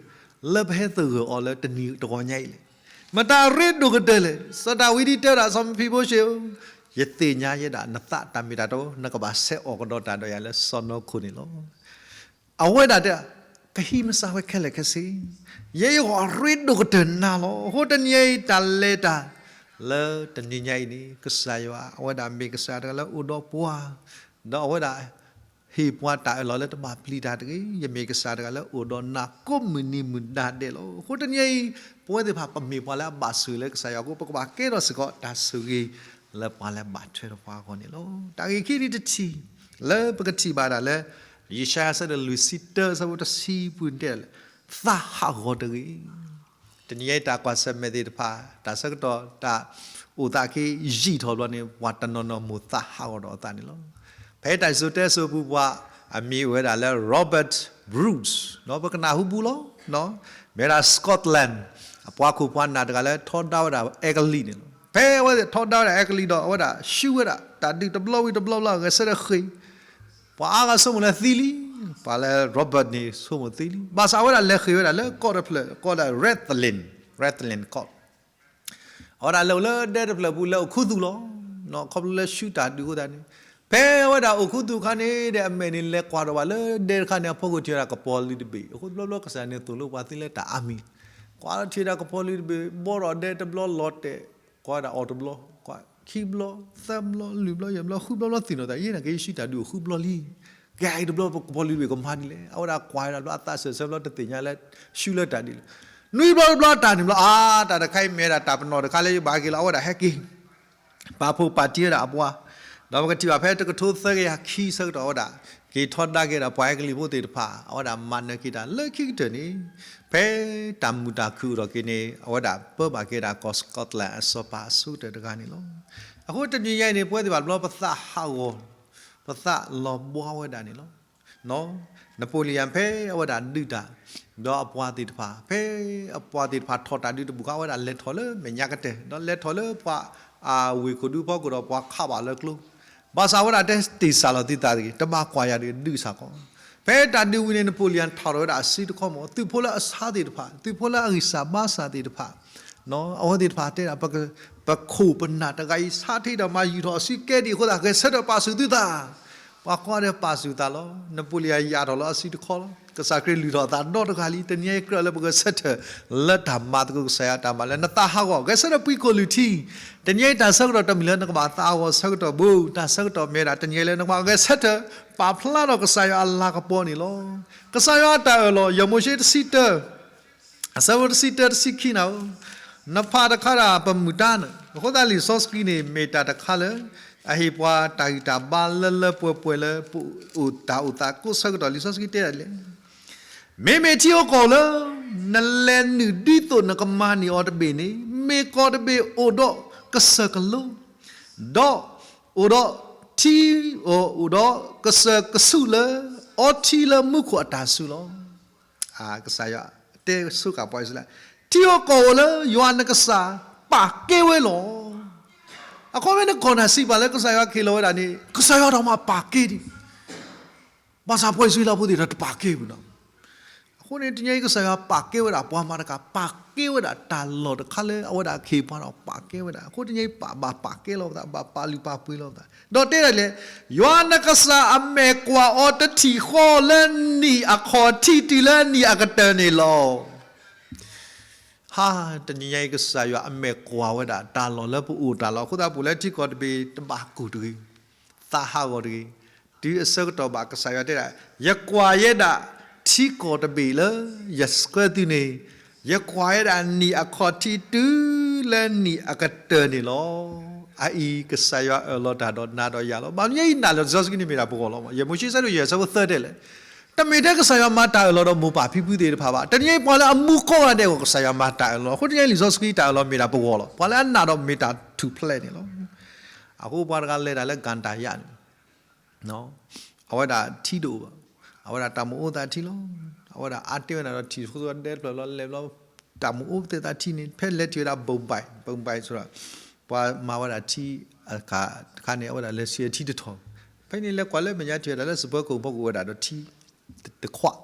လၢပဟဲသဂၢၢ်အီၤလၢတနံၤတဂီၤညါအံၤလဲၣ်. မတၤအရ့ဒိၣ်ကတၢၢ်လဲၣ်. စီၤဒၤဝံးဒ်တဲဝဲဒၣ် စီၤမံၤဖံဘိၣ်ၡ့ဧၢ, ယသ့ၣ်ညါယဲဒၣ် နသးတၢ်မ့ၢ်တၢ်တီ နကဘၣ်ဆဲးအီၣ်ကဒီးတၢ်ဒီးယၤလၢစီၢ်နီၤခိၣ်န့ၣ်လီၤ. အဝဲဒၣ်တဲ, ကဟံးမၤစၢၤဝဲခဲလၢာ်ခဲဆ့, ယဲယဂီၢ်အရ့ဒိၣ်ကတၢၢ်နၤလီၤ. အဃိတနံၤအံၤတၢ်လဲၤတၢ် လၢတနံၤညါအံၤန့ၣ် ကစၢ်ယွၤ အဝဲဒၣ်မ့ၢ်ကစၢ်တဂၤလၢအိၣ်ဒီးပှၤ, ဒီးအဝဲဒၣ် ဟ့ၣ်ပှၤတၢ်အၢၣ်လီၤလၢတဘၣ်ပျံၤတၢ်တဂ့ၤ. ယမ့ၢ်ကစၢ်တဂၤလၢအိၣ်ဒီးနၤကိးမုၢ်နံၤမုၢ်ဒါဒဲးလီၤ. အဃိတနံၤအံၤ ပဝဲသ့ၣ်တဖၣ် ပမ့ၢ်ပှၤလၢအဘၣ်ဆိၣ်ဂ့ၤလၢကစၢ်ယွၤအဃိ ပကဘၣ်ကဲထီၣ်စ့ၢ်ကီးတၢ်ဆိၣ်ဂ့ၤ လၢပှၤလၢဘၣ်ထွဲဒီးပှၤအဂီၢ်န့ၣ်လီၤ. တၢ်ဂ့ၢ်ခံဒ်တထံၣ် လၢပကထံၣ်ဘၣ်ဒၣ်လၢ ယၡါယၤအဆၢဒိၣ်လွံၢ်ဆံတၢ အဆၢဖိတဆံပူၤန့ၣ်တဲဒၣ်လၢ သးဟးဂီၤတဂ့ၤ. တနံၤအံၤတၢ်ကွၢ်ဆၢၣ်မဲာ်သ့ၣ်တဖၣ် တၢ်ဆၢကတီၢ် တၢ်အိၣ်သးက့ယံာ်ထီၣ်ဘျီန့ၣ် ပှၤတနီၤနီၤမိၢ်သးဟးဂီၤဒီးအသးန့ၣ်လီၤ. ဖဲတၢ်စံၣ်စိၤတဲစိၤအပူၤ ပှၤအမံၤအိၣ်ဝဲဒၣ်လၢ Robert Bruce ပကနၢ်ဟူဘူးလီၤ. မ့ၢ်ဝဲဒၣ် Scotland အပှၤခိၣ်ပှၤနၢ်တဂၤလၢထီဒါဝဲဒၣ်အဲကလံးန့ၣ်လီၤ. ဖဲအဝဲသ့ၣ်ထီဒါဝဲဒၣ်အဲကလံးဒီး အဝဲဒၣ်ဆူဝဲဒၣ် တၢ်ဒုးတဘျီဝံၤတဘျီဘျီ ဂဲၤဆၢထၢၣ်ဃ့ၢ် ပှၤအါဂၤဆိကမိၣ်လၢသံလံ, ပှၤလၢ Robert န့ၣ်ဆိကမိၣ်သံလံ. ဘၣ်ဆၣ်အဝဲဒၣ်လဲၤဃ့ၢ်ဝဲဒၣ်လၢကီၢ်တဖျၢၣ် ကိးဒၣ် Rathlin, Rathlin ကီၢ်. အဝဲဒၣ်လဲၤအိၣ်လၢဒဲတဖျၢၣ်ပူၤ လဲၤအိၣ်ခူသူၣ်လီၤ. ခီဖျိလၢဆူတၢ်ဒုးအဃိသတးန့ၣ်, ဖဲအဝဲဒၣ်အိၣ်ခူသူၣ်အခါန့ၣ်ဒီး အမဲာ်န့ၣ်လဲၤကွၢ်ထီၣ်ဘၣ်လၢဒဲတခါန့ၣ် အဖီခိၣ်ထံၣ်ဝဲဒၣ်ကပီၤလံၤတဘ့ၣ်. အဃိတဘျီဘျီကစၢ်ယွၤန့ၣ်သိၣ်လိပှၤသ့လၢတၢ်အါမံၤ, ကွၢ်ထံၣ်ဝဲဒၣ်ကပီၤလံၤတဘ့ၣ် ဘီထီၣ်ဒဲတဘျီလီၤတဲာ်, ကွၢ်ဝဲဒၣ်အီၤတဘျီ, ကွၢ်ခံဘျီ, သၢဘျီ, လွံၢ်ဘျီ, ယဲၢ်ဘျီ, ဃုဘျီဘျီသ့ၣ်နီၣ်သး ယဲန့ၣ်က့ၤဆူတၢ်ဒုးအိၣ်ဃုဘျီလံ. ကဲအံၤတဘျီကပီၤလံၤတဘ့ၣ်ကမၤဒ်လဲၣ်. အဝဲဒၣ်ကွၢ်ဝဲဒၣ်တဘျီ အသးစၢၢ်ဆၢဘျီတသ့ၣ်ညါလၢ ဆူလၢတၢ်ဒ်လဲၣ်. နွံဘျီတဘျီ တၢ်နုၣ်ဘျီ အါ တၢ်တခါအံၤမ့ၢ်ဒၣ်တၢ်ပနီၣ်တခါလၢယဘၣ်က့ၤလီၤ. အဝဲဒၣ်ဟဲက့ၤ ပာ်ဖှိၣ်ပာ်တံၢ်ဝဲဒၣ်အပှၤ, ဒီးပကထံၣ်ဘၣ်ဖဲတကထိသၢကယၤခံဆၢကတီၢ်ဝဲဒၣ် က့ၤထီဒါက့ၤဒီးပှၤအဲကလံးဖိသ့ၣ်တဖၣ် အဝဲဒၣ်မၤနၢၤက့ၤတၢ်လၢခံကတၢၢ်န့ၣ်, ဖဲတၢ်မုာ်တၢ်ခုၣ်အိၣ်ထီၣ်က့ၤန့ၣ် အဝဲဒၣ်ပၢဘၣ်က့ၤဒၣ်ကီၢ် Scotland အစီၤပၤအဆိကတၢၢ်တဂၤန့ၣ်လီၤ. အဃိတနံၤညါအံၤန့ၣ် ပဝဲသ့ၣ်တဖၣ်တဘျီပသးဟးဂီၤ, ပသးလီၤဘှါဝဲဒၣ်န့ၣ်လီၤ. Napoleon ဖဲအဝဲဒၣ်ဒုးတၢ်, ဒီးအပှၤသ့ၣ်တဖၣ် ဖဲအပှၤသ့ၣ်တဖၣ်ထီၣ်တၢ်ဒုးတဘူၣ်ခါ အဝဲဒၣ်လဲၤထီၣ်လၢမဲာ်ညါကတၢၢ် ဒီးလဲၤထီၣ်လၢပှၤအဝ့ၢ်ခိၣ်ဒူဖီခိၣ်ဒီးပှၤခးဘၣ်လၢကျိ, ဘၣ်ဆၣ်အဝဲဒၣ်တဲတ့ၢ်စၢ်လီၤသုသးတဂ့ၤ, တဘၣ်ကွၢ်ယၤတဂ့ၤ ဒုးစၢ်ကီး. ဖဲတၢ်ဒုးဝံၤန့ၣ် Napoleon ထီၣ်ထီၣ်ဝဲဒၣ်အစုတခီမး သုးဖိလၢအဆါသ့ၣ်တဖၣ် သုးဖိလၢအဂံၢ်စၢ်ဘါစၢ်သ့ၣ်တဖၣ် အဝဲသ့ၣ်တဖၣ်တဲဒၣ် ပခိၣ်ပနၢ်တဂၤအံၤ ဆါထီၣ်ဒီးမၤယူာ်ထီၣ်အစုကဲဒံးအဃိသတး ဂဲၤဆၢထၢၣ်ပာ်ဆူၣ်သုသး. ပှၤကိးဂၤဒဲးပာ်ဆူၣ်သးလီၤ. Napoleon ယၢ်ထီၣ်လီၤအစုတခီလီၤ. ကစၢ်ခရံာ်လုၢ်ထီၣ်အသးနီတဂၤလံ. တနံၤအံၤကြၢးလၢပဂဲၤဆၢထၢၣ်လၢတၢ်မၤသကိးကစၢ်ယွၤအတၢ်မၤလၢနသးဟးဂီၤ ဂဲၤဆၢထၢၣ်ပှံၤခိၣ်လုၢ်ထံ. တနံၤအံၤတၢ်ဆၢကတီၢ်တမ့ၢ်လၢနကဘၣ်သးဟးဂီၤဆၢကတီၢ်ဘၣ်, တၢ်ဆၢကတီၢ်မ့ၢ်ဝဲဒၣ် တနံၤအံၤလၢနကဘၣ်ဂဲၤဆၢထၢၣ် ပာ်ဖျါထီၣ်ကစၢ်ယွၤအလၤကပီၤန့ၣ်လီၤ. ကစၢ်ယွၤအတၢ်အၢၣ်လီၤ ယဲၢ်မိၤၡ့တဆံတၢ အဆၢဖိတဆံတၢတဆံခံန့ၣ်, နဖးတခါဒၣ်ပမုၢ်တၢ်န့ၣ်, အဃိသတးလံာ်စီဆှံန့ၣ် မ့ၢ်တၢ်တခါလၢ အဟ့ၣ်ပှၤတၢ်ဂံၢ်တၢ်ဘါလၢလၢပှဲၤပှဲၤလၢပအိၣ်တၢ်အိၣ်သးကိးဆၢကတီၢ် လံာ်စီဆှံတဲဒၣ်လဲၣ်. မ့မ့ၢ်ထံဧိၤကီၢ်ဧိၤလၢ နလဲၤနုာ်ဒ်သိးနကမၤန့ၢ်အီၤတဘ့ၣ်န့ၣ်, မ့ၢ်ကီၢ်တဘ့ၣ်အိၣ်ဒီးကစၢၢ်ကလိ, ဒီးအိၣ်ဒီးထံ, အိၣ်ဒီးကစၢၢ်ကဆူၣ်လၢ အီထံလၢမူခိၣ်အတၢ်ဆူၣ်လီၤ. ကစၢ်ယွၤတဲဆိဃာ်ပှၤအံၣ်စရ့လး, ထံဧိၤကီၢ်ဧိၤလၢ ယွၤနကစၢ်ပာ်ကဲဝဲလီၤ. အခီပညီန့ၣ် ကီၢ်တၢ်စံးပာ်လၢကစၢ်ယွၤကဟ့ၣ်လီၤဝဲဒၣ်န့ၣ် ကစၢ်ယွၤဒိၣ်မးပာ်ကဲဒံး, ဘၣ်ဆၣ်ပှၤအံၣ်စရ့လးဖိသ့ၣ်တဖၣ်တပာ်ကဲဘူးနီၤ. အဃိန့ၣ် တနံၤအံၤကစၢ်ယွၤပာ်ကဲဝဲဒၣ်ပှၤမၤတကး, ပာ်ကဲဝဲဒၣ်တၢ်လီၢ်တခါလၢအဝဲဒၣ်ကဟ့ၣ်ပှၤဒီးပာ်ကဲဝဲဒၣ်. အဃိတနံၤအံၤပဘၣ်ပာ်ကဲလီၤပသး, ဘၣ်ပာ်လုၢ်ပာ်ပှ့ၤလီၤပသး. ဒီးတဲဒၣ်လဲၣ်, ယွၤနကစၢ်အမဲာ်ကွၢ်အီၤတထံၣ်ဃီလၢနံၣ်အခီၣ်ထံး တုၤလၢနံၣ်အကတၢၢ်န့ၣ်လီၤ. ဟါ, တနံၤညါအံၤကစၢ်ယွၤအမဲာ်ကွၢ်ဝဲဒၣ်တၢ်လီၢ်လၢပအိၣ်တၢ်လီၢ်အဃိသတး ပအိၣ်လၢထံကီၢ်တဘ့ၣ် တဘၣ်ကိၢ်တဂ့ၤ, သးဟးဂီၤတဂ့ၤ. တုၤအဆၢကတီၢ်ဘၣ် ကစၢ်ယွၤတဲဒၣ်, ယကွၢ်ယဲဒၣ်ထံကီၢ်တဘ့ၣ်လၢယဆှၢသုန့ၣ်, ယကွၢ်ယဲဒၣ်နံၣ်အခီၣ်ထံး တုၤလၢနံၣ်အကတၢၢ်န့ၣ်လီၤ. အအံၤကစၢ်ယွၤအၢၣ်လီၤတၢ်ဒီးနၤဒီးယၤလီၤ. ဘၣ်မနုၤအံၤ နာ်လၢလံာ်စီဆှံန့ၣ်မ့ၢ်ဒၣ်ပဂီၢ်လီၤ. ယဲၢ်မိၤၡ့ အဆၢဒိၣ်ယဲၢ် အဆၢဖိသၢတဲလဲၣ်, တမ့ၢ်ထဲကစၢ်ယွၤမၤတၢ်အၢၣ်လီၤဒီးမိၢ်ပၢ်ဖံဖုသ့ၣ်တဖၣ်ဘၣ်. တနံၤအံၤပှၤလၢအမူကိးဂၤဒဲးအဂီၢ် ကစၢ်ယွၤမၤတၢ်အၢၣ်လီၤ. အဃိတနံၤအံၤလံာ်စီဆှံတၢ်အၢၣ်လီၤမ့ၢ်ဒၣ်ပဂီၢ်လီၤ. ပှၤလၢအနာ်ဒီးမ့ၢ်တၢ်ထူၣ်ဖျဲးန့ၣ်လီၤ. အဃိပှၤတဂၤလဲၤတၢ်လၢ ကၣ်တၢ်ယၤန့ၣ် အဝဲဒၣ်ထံတအိၣ်ဘၣ်. အဝဲဒၣ်တၢ်မုၢ်အိၣ်သးထံလီၤ. အဝဲဒၣ်အါတ့ၢ်ဝဲဒၣ်ဒီးထံ ဃိဒဲတဖျၢၣ်လီၤ လဲၤဘျီ တၢ်မုၢ်အိၣ်သးထံန့ၣ် ဖဲလဲၤထံၣ်ဝဲဒၣ် ဘိၣ်ဘဲၣ်, ဘိၣ်ဘဲၣ်ဆိဒီး ပှၤမၤဝဲဒၣ်ထံအခါတခါန့ၣ် အဝဲဒၣ်လဲၤဆံးအထံတထီၣ်. ဖဲန့ၣ်လဲၤကွၢ်လၢမဲာ်ညါထံၣ်ဝဲဒၣ်လၢစပၢၤခိၣ်ဖီခိၣ်ဝဲဒၣ်ဒီးထံတခွး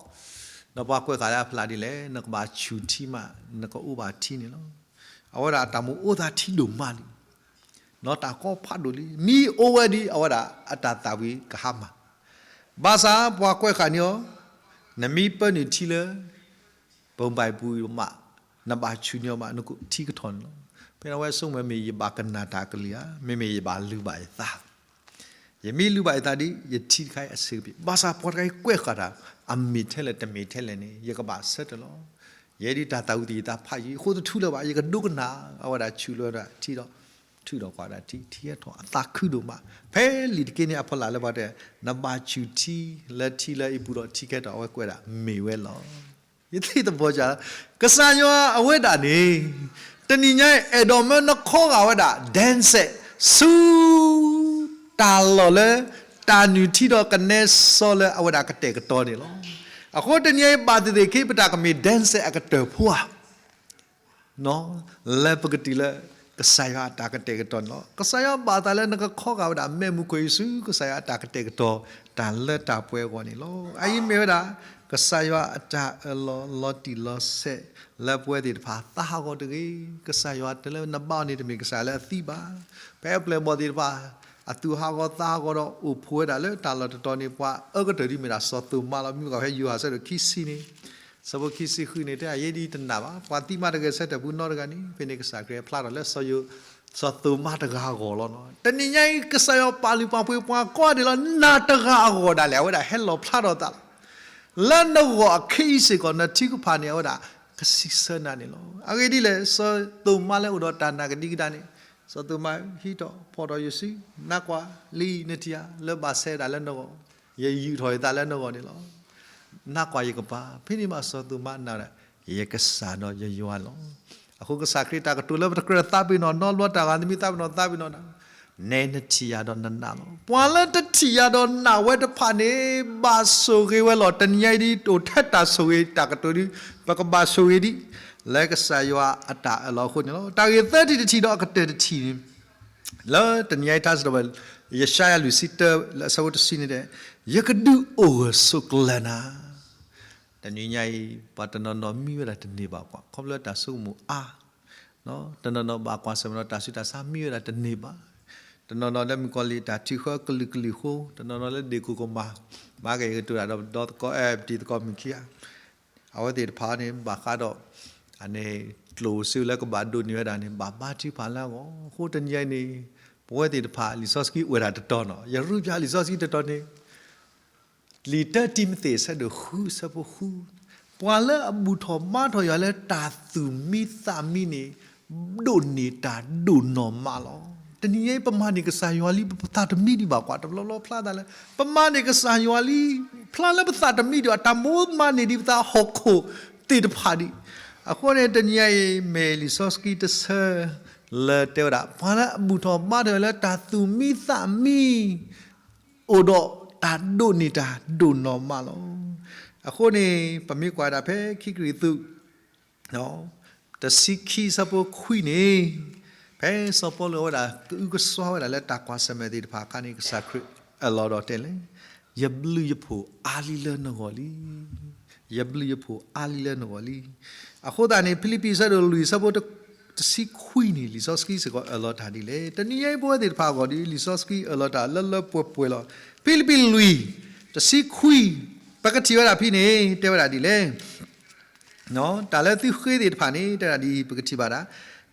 ဒီးပှၤကွဲးဃာ်လၢအဖျါဒ်လဲၣ် နကဘၣ်ဆူၣ်ထံမး နကအိၣ်ဘၣ်ထံန့ၣ်လီၤ. အဝဲဒၣ်တၢ်မုၢ်အိၣ်သးထံဒိၣ်မးလံ နီၢ်တၢ်ကီဖးဒိၣ်လံ မ့ၢ်အိၣ်ဝဲဒ် အဝဲဒၣ်အတၢ်သးဝံၣ်ကဟါမၢ်. ဘၣ်ဆၣ်ပှၤကွဲးဃာ်န့ၢ်အီၤ နမ့ၢ်ပၢနုာ်ထံလၢ ဘိၣ်ဘဲၣ်ပူၤမး နဘၣ်ဆူၣ်န့ၢ်အီၤမး နထံကထီၣ်န့ၣ်လီၤ. ဖဲန့ၣ်အဝဲဆိကမိၣ်မ့ၢ် ယဘၣ်ကနၣ်တၢ်ကလုၢ်ဧါ, မ့မ့ၢ်ယဘၣ်လုၢ်ဘၣ်ယသး ယမ့ၢ်လုၢ်ဘၣ်ယသးဒီး ယထံတခါအံၤအဆံးကပ့ၤ. ဘၣ်ဆၣ်ပှၤတခါအံၤကွဲးဃာ်တၢ် အမ့ၢ်ထဲလဲၣ်တမ့ၢ်ထဲလဲၣ်န့ၣ် ယကဘၣ်ဆၢထၢၣ်လီၤ. ယဲဒၣ်တၢ်သးဝံၣ်သယုၢ်သးဖးယံၤ အဃိတထူလၢၤဘၣ် ယကဒိကနၣ် အဝဲဒၣ်ဆူၣ်လီၤဝဲဒၣ်ထံဒီး ထုးထီၣ်ကွၢ်ဒၣ်ထံ ထံဟဲထီၣ် အသးခုဒိၣ်မး. ဖဲလံာ်တက့ၢ်န့ၣ်အဖီလာ်လၢပှၤတဲ နဘၣ်ဆူၣ်ထံလၢထံလၢအံၤပူၤဒီးထံကဲထီၣ် အဝဲကွဲးဒၣ်မ့ၢ်ဝဲလီၤ. ယသ့ၣ်သဘီက ကစၢ်ယွၤအဝဲဒၣ်န့ၣ် တနံၤညါအံၤ အဲၣ်ဒိးမၢနခီဂာ်ဝဲဒၣ် ဒဲစဲး ဆူ တၢ်လီၢ်လၢ တၢ်နုၢ်ထံဒီးကနဲစီလၢအဝဲဒၣ်ကတဲာ်ကတီၤန့ၣ်လီၤ. အဃိတနံၤအံၤ ဘၣ်သ့ၣ်သ့ၣ်ခ့ ပတၢ်ကမ့ၢ် ဒဲစဲး အကတၢၢ်ဖိဧါ လၢပကတုၤလၢ ကစၢ်ယွၤအတၢ်ကတဲာ်ကတီၤန့ၣ်လီၤ. ကစၢ်ယွၤဘၣ်သးလၢနကခီဂာ်ဝဲဒၣ် မ့ၢ်မူခိၣ်အံၤဆူ ကစၢ်ယွၤအတၢ်ကတဲာ်ကတီၤ တၢ်လၢတၢ်ပှဲၤအဂီၢ်န့ၣ်လီၤ. အအံၤမ့ၢ်ဝဲဒၣ် ကစၢ်ယွၤအတၢ်အၢၣ်လီၤလီၤတံၢ်လီၤဆဲးလၢပဝဲသ့ၣ်တဖၣ်သးဟးဂီၤတဂ့ၤ. ကစၢ်ယွၤတဲလၢနဘါအီၤန့ၣ်တမ့ၢ်ကစၢ်လၢအသံဘၣ်. ဖဲအပျဲၢ်အဘီၣ်သ့ၣ်တဖၣ် အသူၣ်ဟးဂီၤသးဟးဂီၤဒီးအိၣ်ဖှိၣ်ဝဲဒၣ်လၢတၢ်လီၢ်တတီၤန့ၣ် ပှၤအၢကတၢၢ်ဒ်မ့ၢ်ဒၣ်စီၤသိၤမါလီၤ. မ့ၢ်ကွၢ်ဖဲယိၤဟၣ်အဆၢဒိၣ်ခံဆံန့ၣ် ဆၢဖိခံဆံဃုန့ၣ် တဲယဲဒ်တနာ်ဘၣ်, ပှၤသံမါတဂဲၤဆၢထၢၣ်ပူၤနီတဂၤန့ၣ် ဖဲန့ၣ်ကစၢ်ခရံာ်ဖျါထီၣ်လၢစီၤယိၤ စီၤသိၤမါတဂၤအဂီၢ်လီၤ. တနံၤညါအံၤ ကစၢ်ယွၤပာ်လုၢ်ပာ်ပှ့ၤပှၤကိးဂၤဒဲးလီၤ. နာ်တဂၤအဂီၢ်ဒၣ်လဲာ် အဝဲဒၣ်ဟဲလီၤဖျါထီၣ်သးလီၤ. လၢနဂီၢ်အခ့အံၤစ့ၢ်ကီး နထုကဖၣ်န့ၣ် အဝဲဒၣ်ကစံးဆၢနၤန့ၣ်လီၤ. အဂ့ၢ်ဒ်လဲၣ်, စီၤသိၤမါလၢအိၣ်ဒီးတၢ်နာ်ကဒံကဒါန့ၣ်, စီၤသိၤမါဟံးထီၣ်ဖီၣ်ထီၣ်ယစု, နကွၢ်လံနထံၣ်ဧါ, လၢဘၣ်ဆဲးဒၣ်လၢနဂီၢ်, ယယူာ်ထီၣ်ယသးလၢနဂီၢ်န့ၣ်လီၤ. နကွၢ်ယကပၤ, ဖဲန့ၣ်ဘၣ်စီၤသိၤမါနာ်ဒၣ် ယကစၢ်ဒီးယယွၤလီၤ. အဃိကစၢ်ခရံာ်တၢ်ကတိၤလၢပတကြၢးသးပ့ၤနီၣ်နီတဘျီ တၢ်ဂၤသမံသးပ့ၤနီၣ်သးပ့ၤနီၣ်နၤ, နဲနထံၣ်ယၤဒီးနနာ်လီၤ. ပှၤလၢတထံၣ်ယၤဒီးနာ်ဝဲတဖၣ်န့ၣ် ဘၣ်ဆိၣ်ဂ့ၤဝဲလီၤ. တနံၤညါအံၤဒ် အိၣ်ထဲတၢ်ဆိၣ်ဂ့ၤတၢ်ကတိၤဒ် ပကဘၣ်ဆိၣ်ဂ့ၤဒ် လၢကစၢ်ယွၤအတၢ်အၢၣ်လီၤအဃိန့ၣ်လီၤ. တၢ်ဂ့ၢ်သၢထံၣ်တထံၣ်ဒီးအကတၢၢ်တထံၣ်န့ၣ် လၢတနံၤညါအံၤထါစံးထီၣ်ပှၤ ယၡါယၤလွံၢ်ဆံတၢ လၢအဆၢဖိတဆံန့ၣ်တဲ, ယကဒုးအိၣ်ဂၢၢ်ဆိးကျၢၤနၤ. တနံၤညါအံၤ ပှၤတနီၤနီၤမံဝဲဒၣ်တန့ၢ်ဘၣ်ကွၢ် ခီဖျိတၢ်ဆိကမိၣ်အါ, တနီၤနီၤဘၣ်ကွၢ်ဆၢၣ်မဲာ်ဒီးတၢ်ဆူးတၢ်ဆါမံဝဲဒၣ်တန့ၢ်ဘၣ်, တနီၤနီၤလၢမုၣ်ကီၤလံၢ်တၢ်ထုးဃၢကလုာ်ကလုာ်အဃိ, တနီၤနီၤလၢဒ့ၣ်ခိၣ်ကမၢ် မၤက့ၤကတိၤတၢ်ဒီးပဒီသကိး အဲၣ်ပတံၤသကိးမုၣ်ခံဂၤ အဝဲသ့ၣ်တဖၣ်န့ၣ် ဘၣ်ဃးဒီး အန့ၣ် ကျိၣ်စ့လၢကဘၣ်ဒိးန့ၢ်ဝဲဒၣ်န့ၣ် ဘၣ်ဘါထုကဖၣ်လၢအဂီၢ်. အဃိတနံၤအံၤန့ၣ် ပဝဲသ့ၣ်တဖၣ် လံာ်စီဆှံအိၣ်ဝဲဒၣ်တတီၤနီၤ, ယရူၢ်ပၠးလံာ်စီဆှံတတီၤန့ၣ် လံာ်တၢတံၤမသ့း အဆၢဒိၣ်ဃု အဆၢဖိဃု, ပှၤလၢအဘူၣ်ထီၣ်ဘါထီၣ်ယွၤလၢတၢ်သူၣ်မံသးမံန့ၣ် ဒိးန့ၢ်တၢ်ဒိၣ်နီၢ်မးလီၤ. တနံၤအံၤ ပမၤန့ၢ်ကစၢ်ယွၤလံ ပသးတမံဒံးဘၣ်ကွၢ် တဘျီဘျီဖျါသးလၢ ပမၤန့ၢ်ကစၢ်ယွၤလံ ဖျါလၢပသးတမံဒံး အတၢ်မိၣ်မၤန့ၢ်ဒံးပသးဟီၣ်ခိၣ်သ့ၣ်တဖၣ်ဒံး. အဃိန့ၣ် တနံၤအံၤ မ့ၢ်လံာ်စီဆှံတဆၢလၢတဲဝဲဒၣ် ပှၤလၢအဘူၣ်ထီၣ်ဘါထီၣ်လၢတၢ်သူၣ်မံသးမံ အိၣ်ဒီးတၢ်ဒိးန့ၢ်တၢ်ဒိၣ်နီၢ်မးလီၤ. အဃိန့ၣ် ပမ့ၢ်ကွၢ်ဒၣ်ဖဲခံကရံၣ်သူး တဆံခံဆၢဖိခွံန့ၣ်, ဖဲစီၤပီလူးအဝဲဒၣ်ကအုကစွါဝဲဒၣ်လၢတၢ်ကွၢ်ဆၢၣ်မဲာ်သ့ၣ်တဖၣ်အခါန့ၣ် ကစၢ်ခရံာ်အၢၣ်လီၤဒီးတဲလဲၣ်, ယဘျုးယဖှိၣ်အါလံလၢနဂီၢ်လံ. ယဘျုးယဖှိၣ်အါလံလၢနဂီၢ်လံ. အဃိသတးန့ၣ် ဖံလံးပံးအဆၢဒိၣ်လွံၢ်အဆၢဖိတဆံခွံန့ၣ် လံာ်စီဆှံစ့ၢ်ကီးအၢၣ်လီၤတၢ်ဒ်လဲၣ်. တနံၤညါအံၤပဝဲသ့ၣ်တဖၣ်အဂီၢ်ဒီး လံာ်စီဆှံအၢၣ်လီၤတၢ်လၢလၢပှဲၤပှဲၤလီၤ. ဖံလံးပံးလွံၢ် တဆံခွံ ပကထံၣ်ဝဲဒၣ်ဖဲန့ၣ် တဲဝဲဒၣ်ဒ်လဲၣ်. တၢ်လၢသုဃ့သ့ၣ်တဖၣ်န့ၣ် တဲဝဲဒၣ်ဒ်အံၤ ပကထံၣ်ဘၣ်ဒၣ်,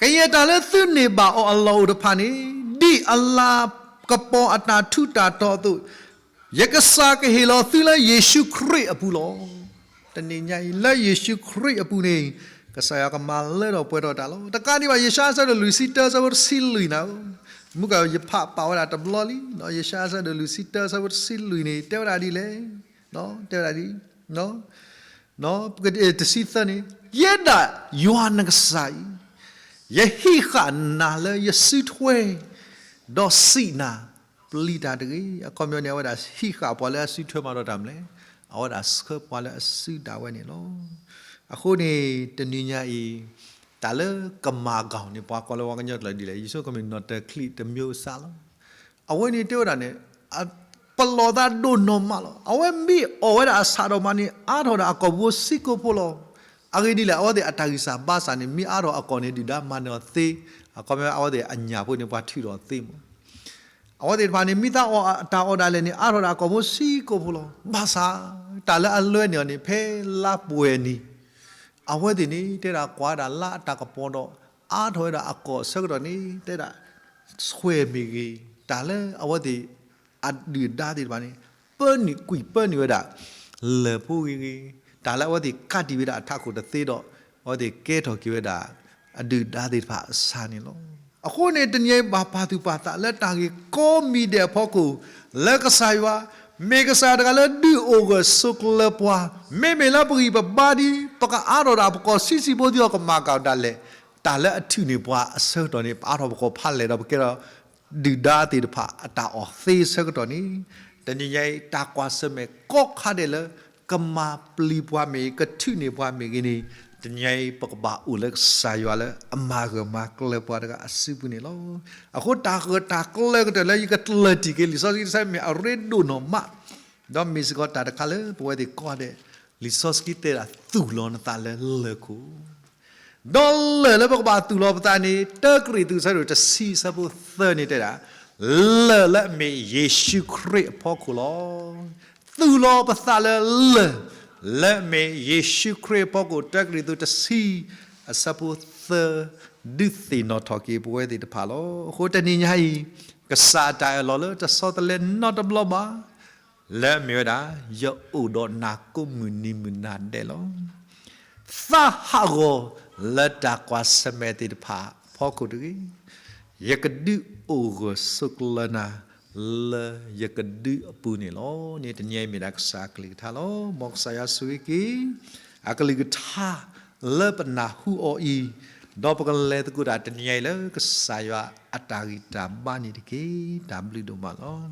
ကယဲၢ်တၢ်လၢသုန့ၢ်ဘၣ်အီၤအလီၢ်အိၣ်တဖၣ်န့ၣ် ဒ်အလၤကပီၤအတၢ်ထူးတၢ်တီၤအသိး ယကစၢ်ကဟ့ၣ်လီၤသုလၢယ့ၣ်ၡူးခရံာ်အပူၤလီၤ. တနံၤညါအံၤ လၢယ့ၣ်ၡူးခရံာ်အပူၤန့ၣ် ကစၢ်ယွၤကမၤလၢထီၣ်ပှဲၤထီၣ်တၢ်လီၤ. တကးဒံးဘၣ် ယၡါယၤအဆၢဒိၣ်လွံၢ်ဆံတၢ အဆၢဖိတဆံလွံၢ်န့ၣ်, မုၢ်ကယဖးပာ်ဝဲဒၣ်တဘျီလံ, ယၡါယၤအဆၢဒိၣ်လွံၢ်ဆံတၢ အဆၢဖိတဆံလွံၢ်န့ၣ် တဲဝဲဒၣ်ဒ်လဲၣ်, တဲဝဲဒၣ်ဒ် တဆံသၢန့ၣ်, ယဲဒၣ်ယွၤနကစၢ်အံၤ, ယဟံးဃာ်နၤလၢယစုထွဲ, ဒီးစံးနၤ, ပျံၤတၢ်တဂ့ၤ. အခီပညီန့ၣ် အဝဲဒၣ်ဟံးဃာ်ပှၤလၢအစုထွဲမၤဒီးတၢ်မနုၤလဲၣ်, အဝဲဒၣ်ဆှၢပှၤလၢအစုဒၣ်ဝဲန့ၣ်လီၤ. အဃိန့ၣ် တနံၤညါအံၤ တၢ်လၢကမၤကီၢ်န့ၣ် ပှၤကိးလၢပှၤကညီကျိာ်ဒ်လဲၣ်, ယဆိကမိၣ်နီၣ်တၢ်ချံတမျိုးစ့ၢ်လီၤ. အဝဲန့ၣ်တဲဝဲဒၣ်န့ၣ် ပလီၢ်သးဒိၣ်နီၢ်မးလီၤ. အဝဲမ့ၢ်အီၣ်ဝဲဒၣ်အဆၣ်ဒီးမးန့ၣ် အါထီၣ်ဒၣ်အကီၢ်ဖိဆံးကိာ်ဖိလီၤ. အဂ့ၢ်ဒ်လဲၣ်, အဝဲသ့ၣ်အတၢ်ဂံၢ်စၢ်ဘါစၢ်န့ၣ် မ့ၢ်အါထီၣ်အကီၢ်န့ၣ် ဒုၣ်ဒါမၤနၢၤအီၤသ့, အခီပညီ အဝဲသ့ၣ်အညၣ်ဖိန့ၣ် ပှၤထုးထီၣ်သ့မး. အဝဲသ့ၣ်တဖၣ်န့ၣ် မ့ၢ်သးအီၣ်တၢ်အီၣ်ဒၣ်လဲာ်န့ၣ် အါထီၣ်ဒၣ်အကီၢ်ဖိဆံးကိာ်ဖိလီၤ. ဘၣ်ဆၣ် တၢ်လၢအလွဲန့ၢ်အီၤန့ၣ် ဖဲလါပှဲၤနံၤ အဝဲသ့ၣ်န့ၣ် တဲဒၣ်ကွၢ်ဒၣ်လါအတၢ်ကပီၤဒီး အါထီၣ်ဝဲဒၣ်အကီၢ်အဆၢကတီၢ်န့ၣ် တဲဒၣ် ဆွဲၣ်မ့ၢ်ဂ့ၤ, တၢ်လၢအဝဲသ့ၣ်အဒုၣ်ဒါသ့ၣ်တဖၣ်န့ၣ် ပၢနုာ်ကွံာ်ပၢနုာ်ဝဲဒၣ် လၢၢ်ဖိဂ့ၤဂ့ၤ, တၢ်လၢအဝဲသ့ၣ်ကးတံာ်ဝဲဒၣ်အထးခိၣ်တသ့ဒီး အဝဲသ့ၣ်ကဲထီၣ်က့ၤဝဲဒၣ် အဒုၣ်ဒါသ့ၣ်တဖၣ်အဆၢန့ၣ်လီၤ. အဃိန့ၣ် တနံၤအံၤဘၣ်ပာ်သူၣ်ပာ်သးလၢတၢ်ဂ့ၢ်ကိးမံၤဒဲးအဖီခိၣ် လၢကစၢ်ယွၤ မ့ၢ်ကစၢ်တဂၤလၢဒုးအိၣ်ဂၢၢ်ဆိးကျၢၤပှၤ, မ့မ့ၢ်လၢပဂံၢ်ပဘါဒ် ပကအါထီၣ်ဒၣ်ပကီၢ်ဆံးဆံးဖိသ့အီၤကမၤကၤဒၣ်လဲာ်, တၢ်လၢအထုးန့ၢ်ပှၤအဆၢကတီၢ်န့ၣ် ပအါထီၣ်ပကီၢ်ဖးလဲၢ်ဒီးပကဲထီၣ် ဒုၣ်ဒါသ့ၣ်တဖၣ်အတၢ်အီၣ်သ့အဆၢကတီၢ်န့ၣ်, တနံၤညါအံၤ တၢ်ကွၢ်ဆၢၣ်မဲာ်ကိးခါဒဲးလၢ ကမၤပျံၤပှၤမ့ၢ်ဂ့ၤ ကထုးန့ၢ်ပှၤမ့ၢ်ဂ့ၤန့ၣ်, တနံၤညါအံၤ ပကဘၣ်အိၣ်လၢကစၢ်ယွၤလၢအမၤဂၢၢ်မၤကျၢၤပှၤတဂၤအစုပူၤန့ၣ်လီၤ. အဃိတၢ်ဂၢၢ်တၢ်ကျၢၤကတၢၢ်လၢယကကျၢၢ်တံၢ်က့ၤ လံာ်စီဆှံတဆၢမ့ၢ်အရ့ဒိၣ်နီၢ်မး, ဒီးမ့ၢ်စ့ၢ်ကီးတၢ်တခါလၢပဝဲသ့ၣ်ကိးဂၤဒဲး လံာ်စီဆှံတဲဒၣ် သူၣ်လီၤနသးလၢလၢၢ်ခိၣ်, ဒီးလၢၢ်လၢပကဘၣ်သူၣ်လီၤပသးန့ၣ် တၢကရံၣ်သူး အဆၢဒိၣ်တဆံ အဆၢဖိသၢန့ၣ်တဲဒၣ်, လၢၢ်လၢအမ့ၢ်ယ့ၣ်ၡူးခရံာ်အဖီခိၣ်လီၤ. သူၣ်လီၤပသးလၢလၢၢ် လၢအမ့ၢ်ယ့ၣ်ၡူးခရံာ်အဖီခိၣ်, တၢကရံၣ်သူးတဆံ အဆၢဖိသၢ, ဒုးသ့ၣ်နီၣ်ထီၣ်က့ၤပဝဲသ့ၣ်တဖၣ်လီၤ. အဃိတနံၤညါအံၤ ကစၢ်အတၢ်အၢၣ်လီၤလၢတဆီတလဲနီတဘျီဘၣ် လၢအမ့ၢ်ဝဲဒၣ် ယအိၣ်ဒီးနၤကိးမုၢ်နံၤမုၢ်နၤဒဲးလီၤ. သးဟးဂီၤလၢတၢ်ကွၢ်ဆၢၣ်မဲာ်သ့ၣ်တဖၣ်အဖီခိၣ်တဂ့ၤ, ယကဒုးအိၣ်ဂၢၢ်ဆိးကျၢၤနၤ လၢယကဒုအပူၤန့ၣ်လီၤ. န့ၣ်တနံၤအံၤမ့ၢ်ဒၣ်ကစၢ်အကလုၢ်ကထါလီၤ. မ်ကစၢ်ယွၤဆိၣ်ဂ့ၤက့ၤ အကလုၢ်ကထါလၢပနၢ်ဟူအီၤအံၤ, ဒီးပကလဲၤသကိးတၢ်တနံၤအံၤလၢကစၢ်ယွၤအတၢ်ဂံၢ်တၢ်ဘါန့ၣ်တက့ၢ်. တၢ်ဘျုးဒိၣ်မးလီၤ.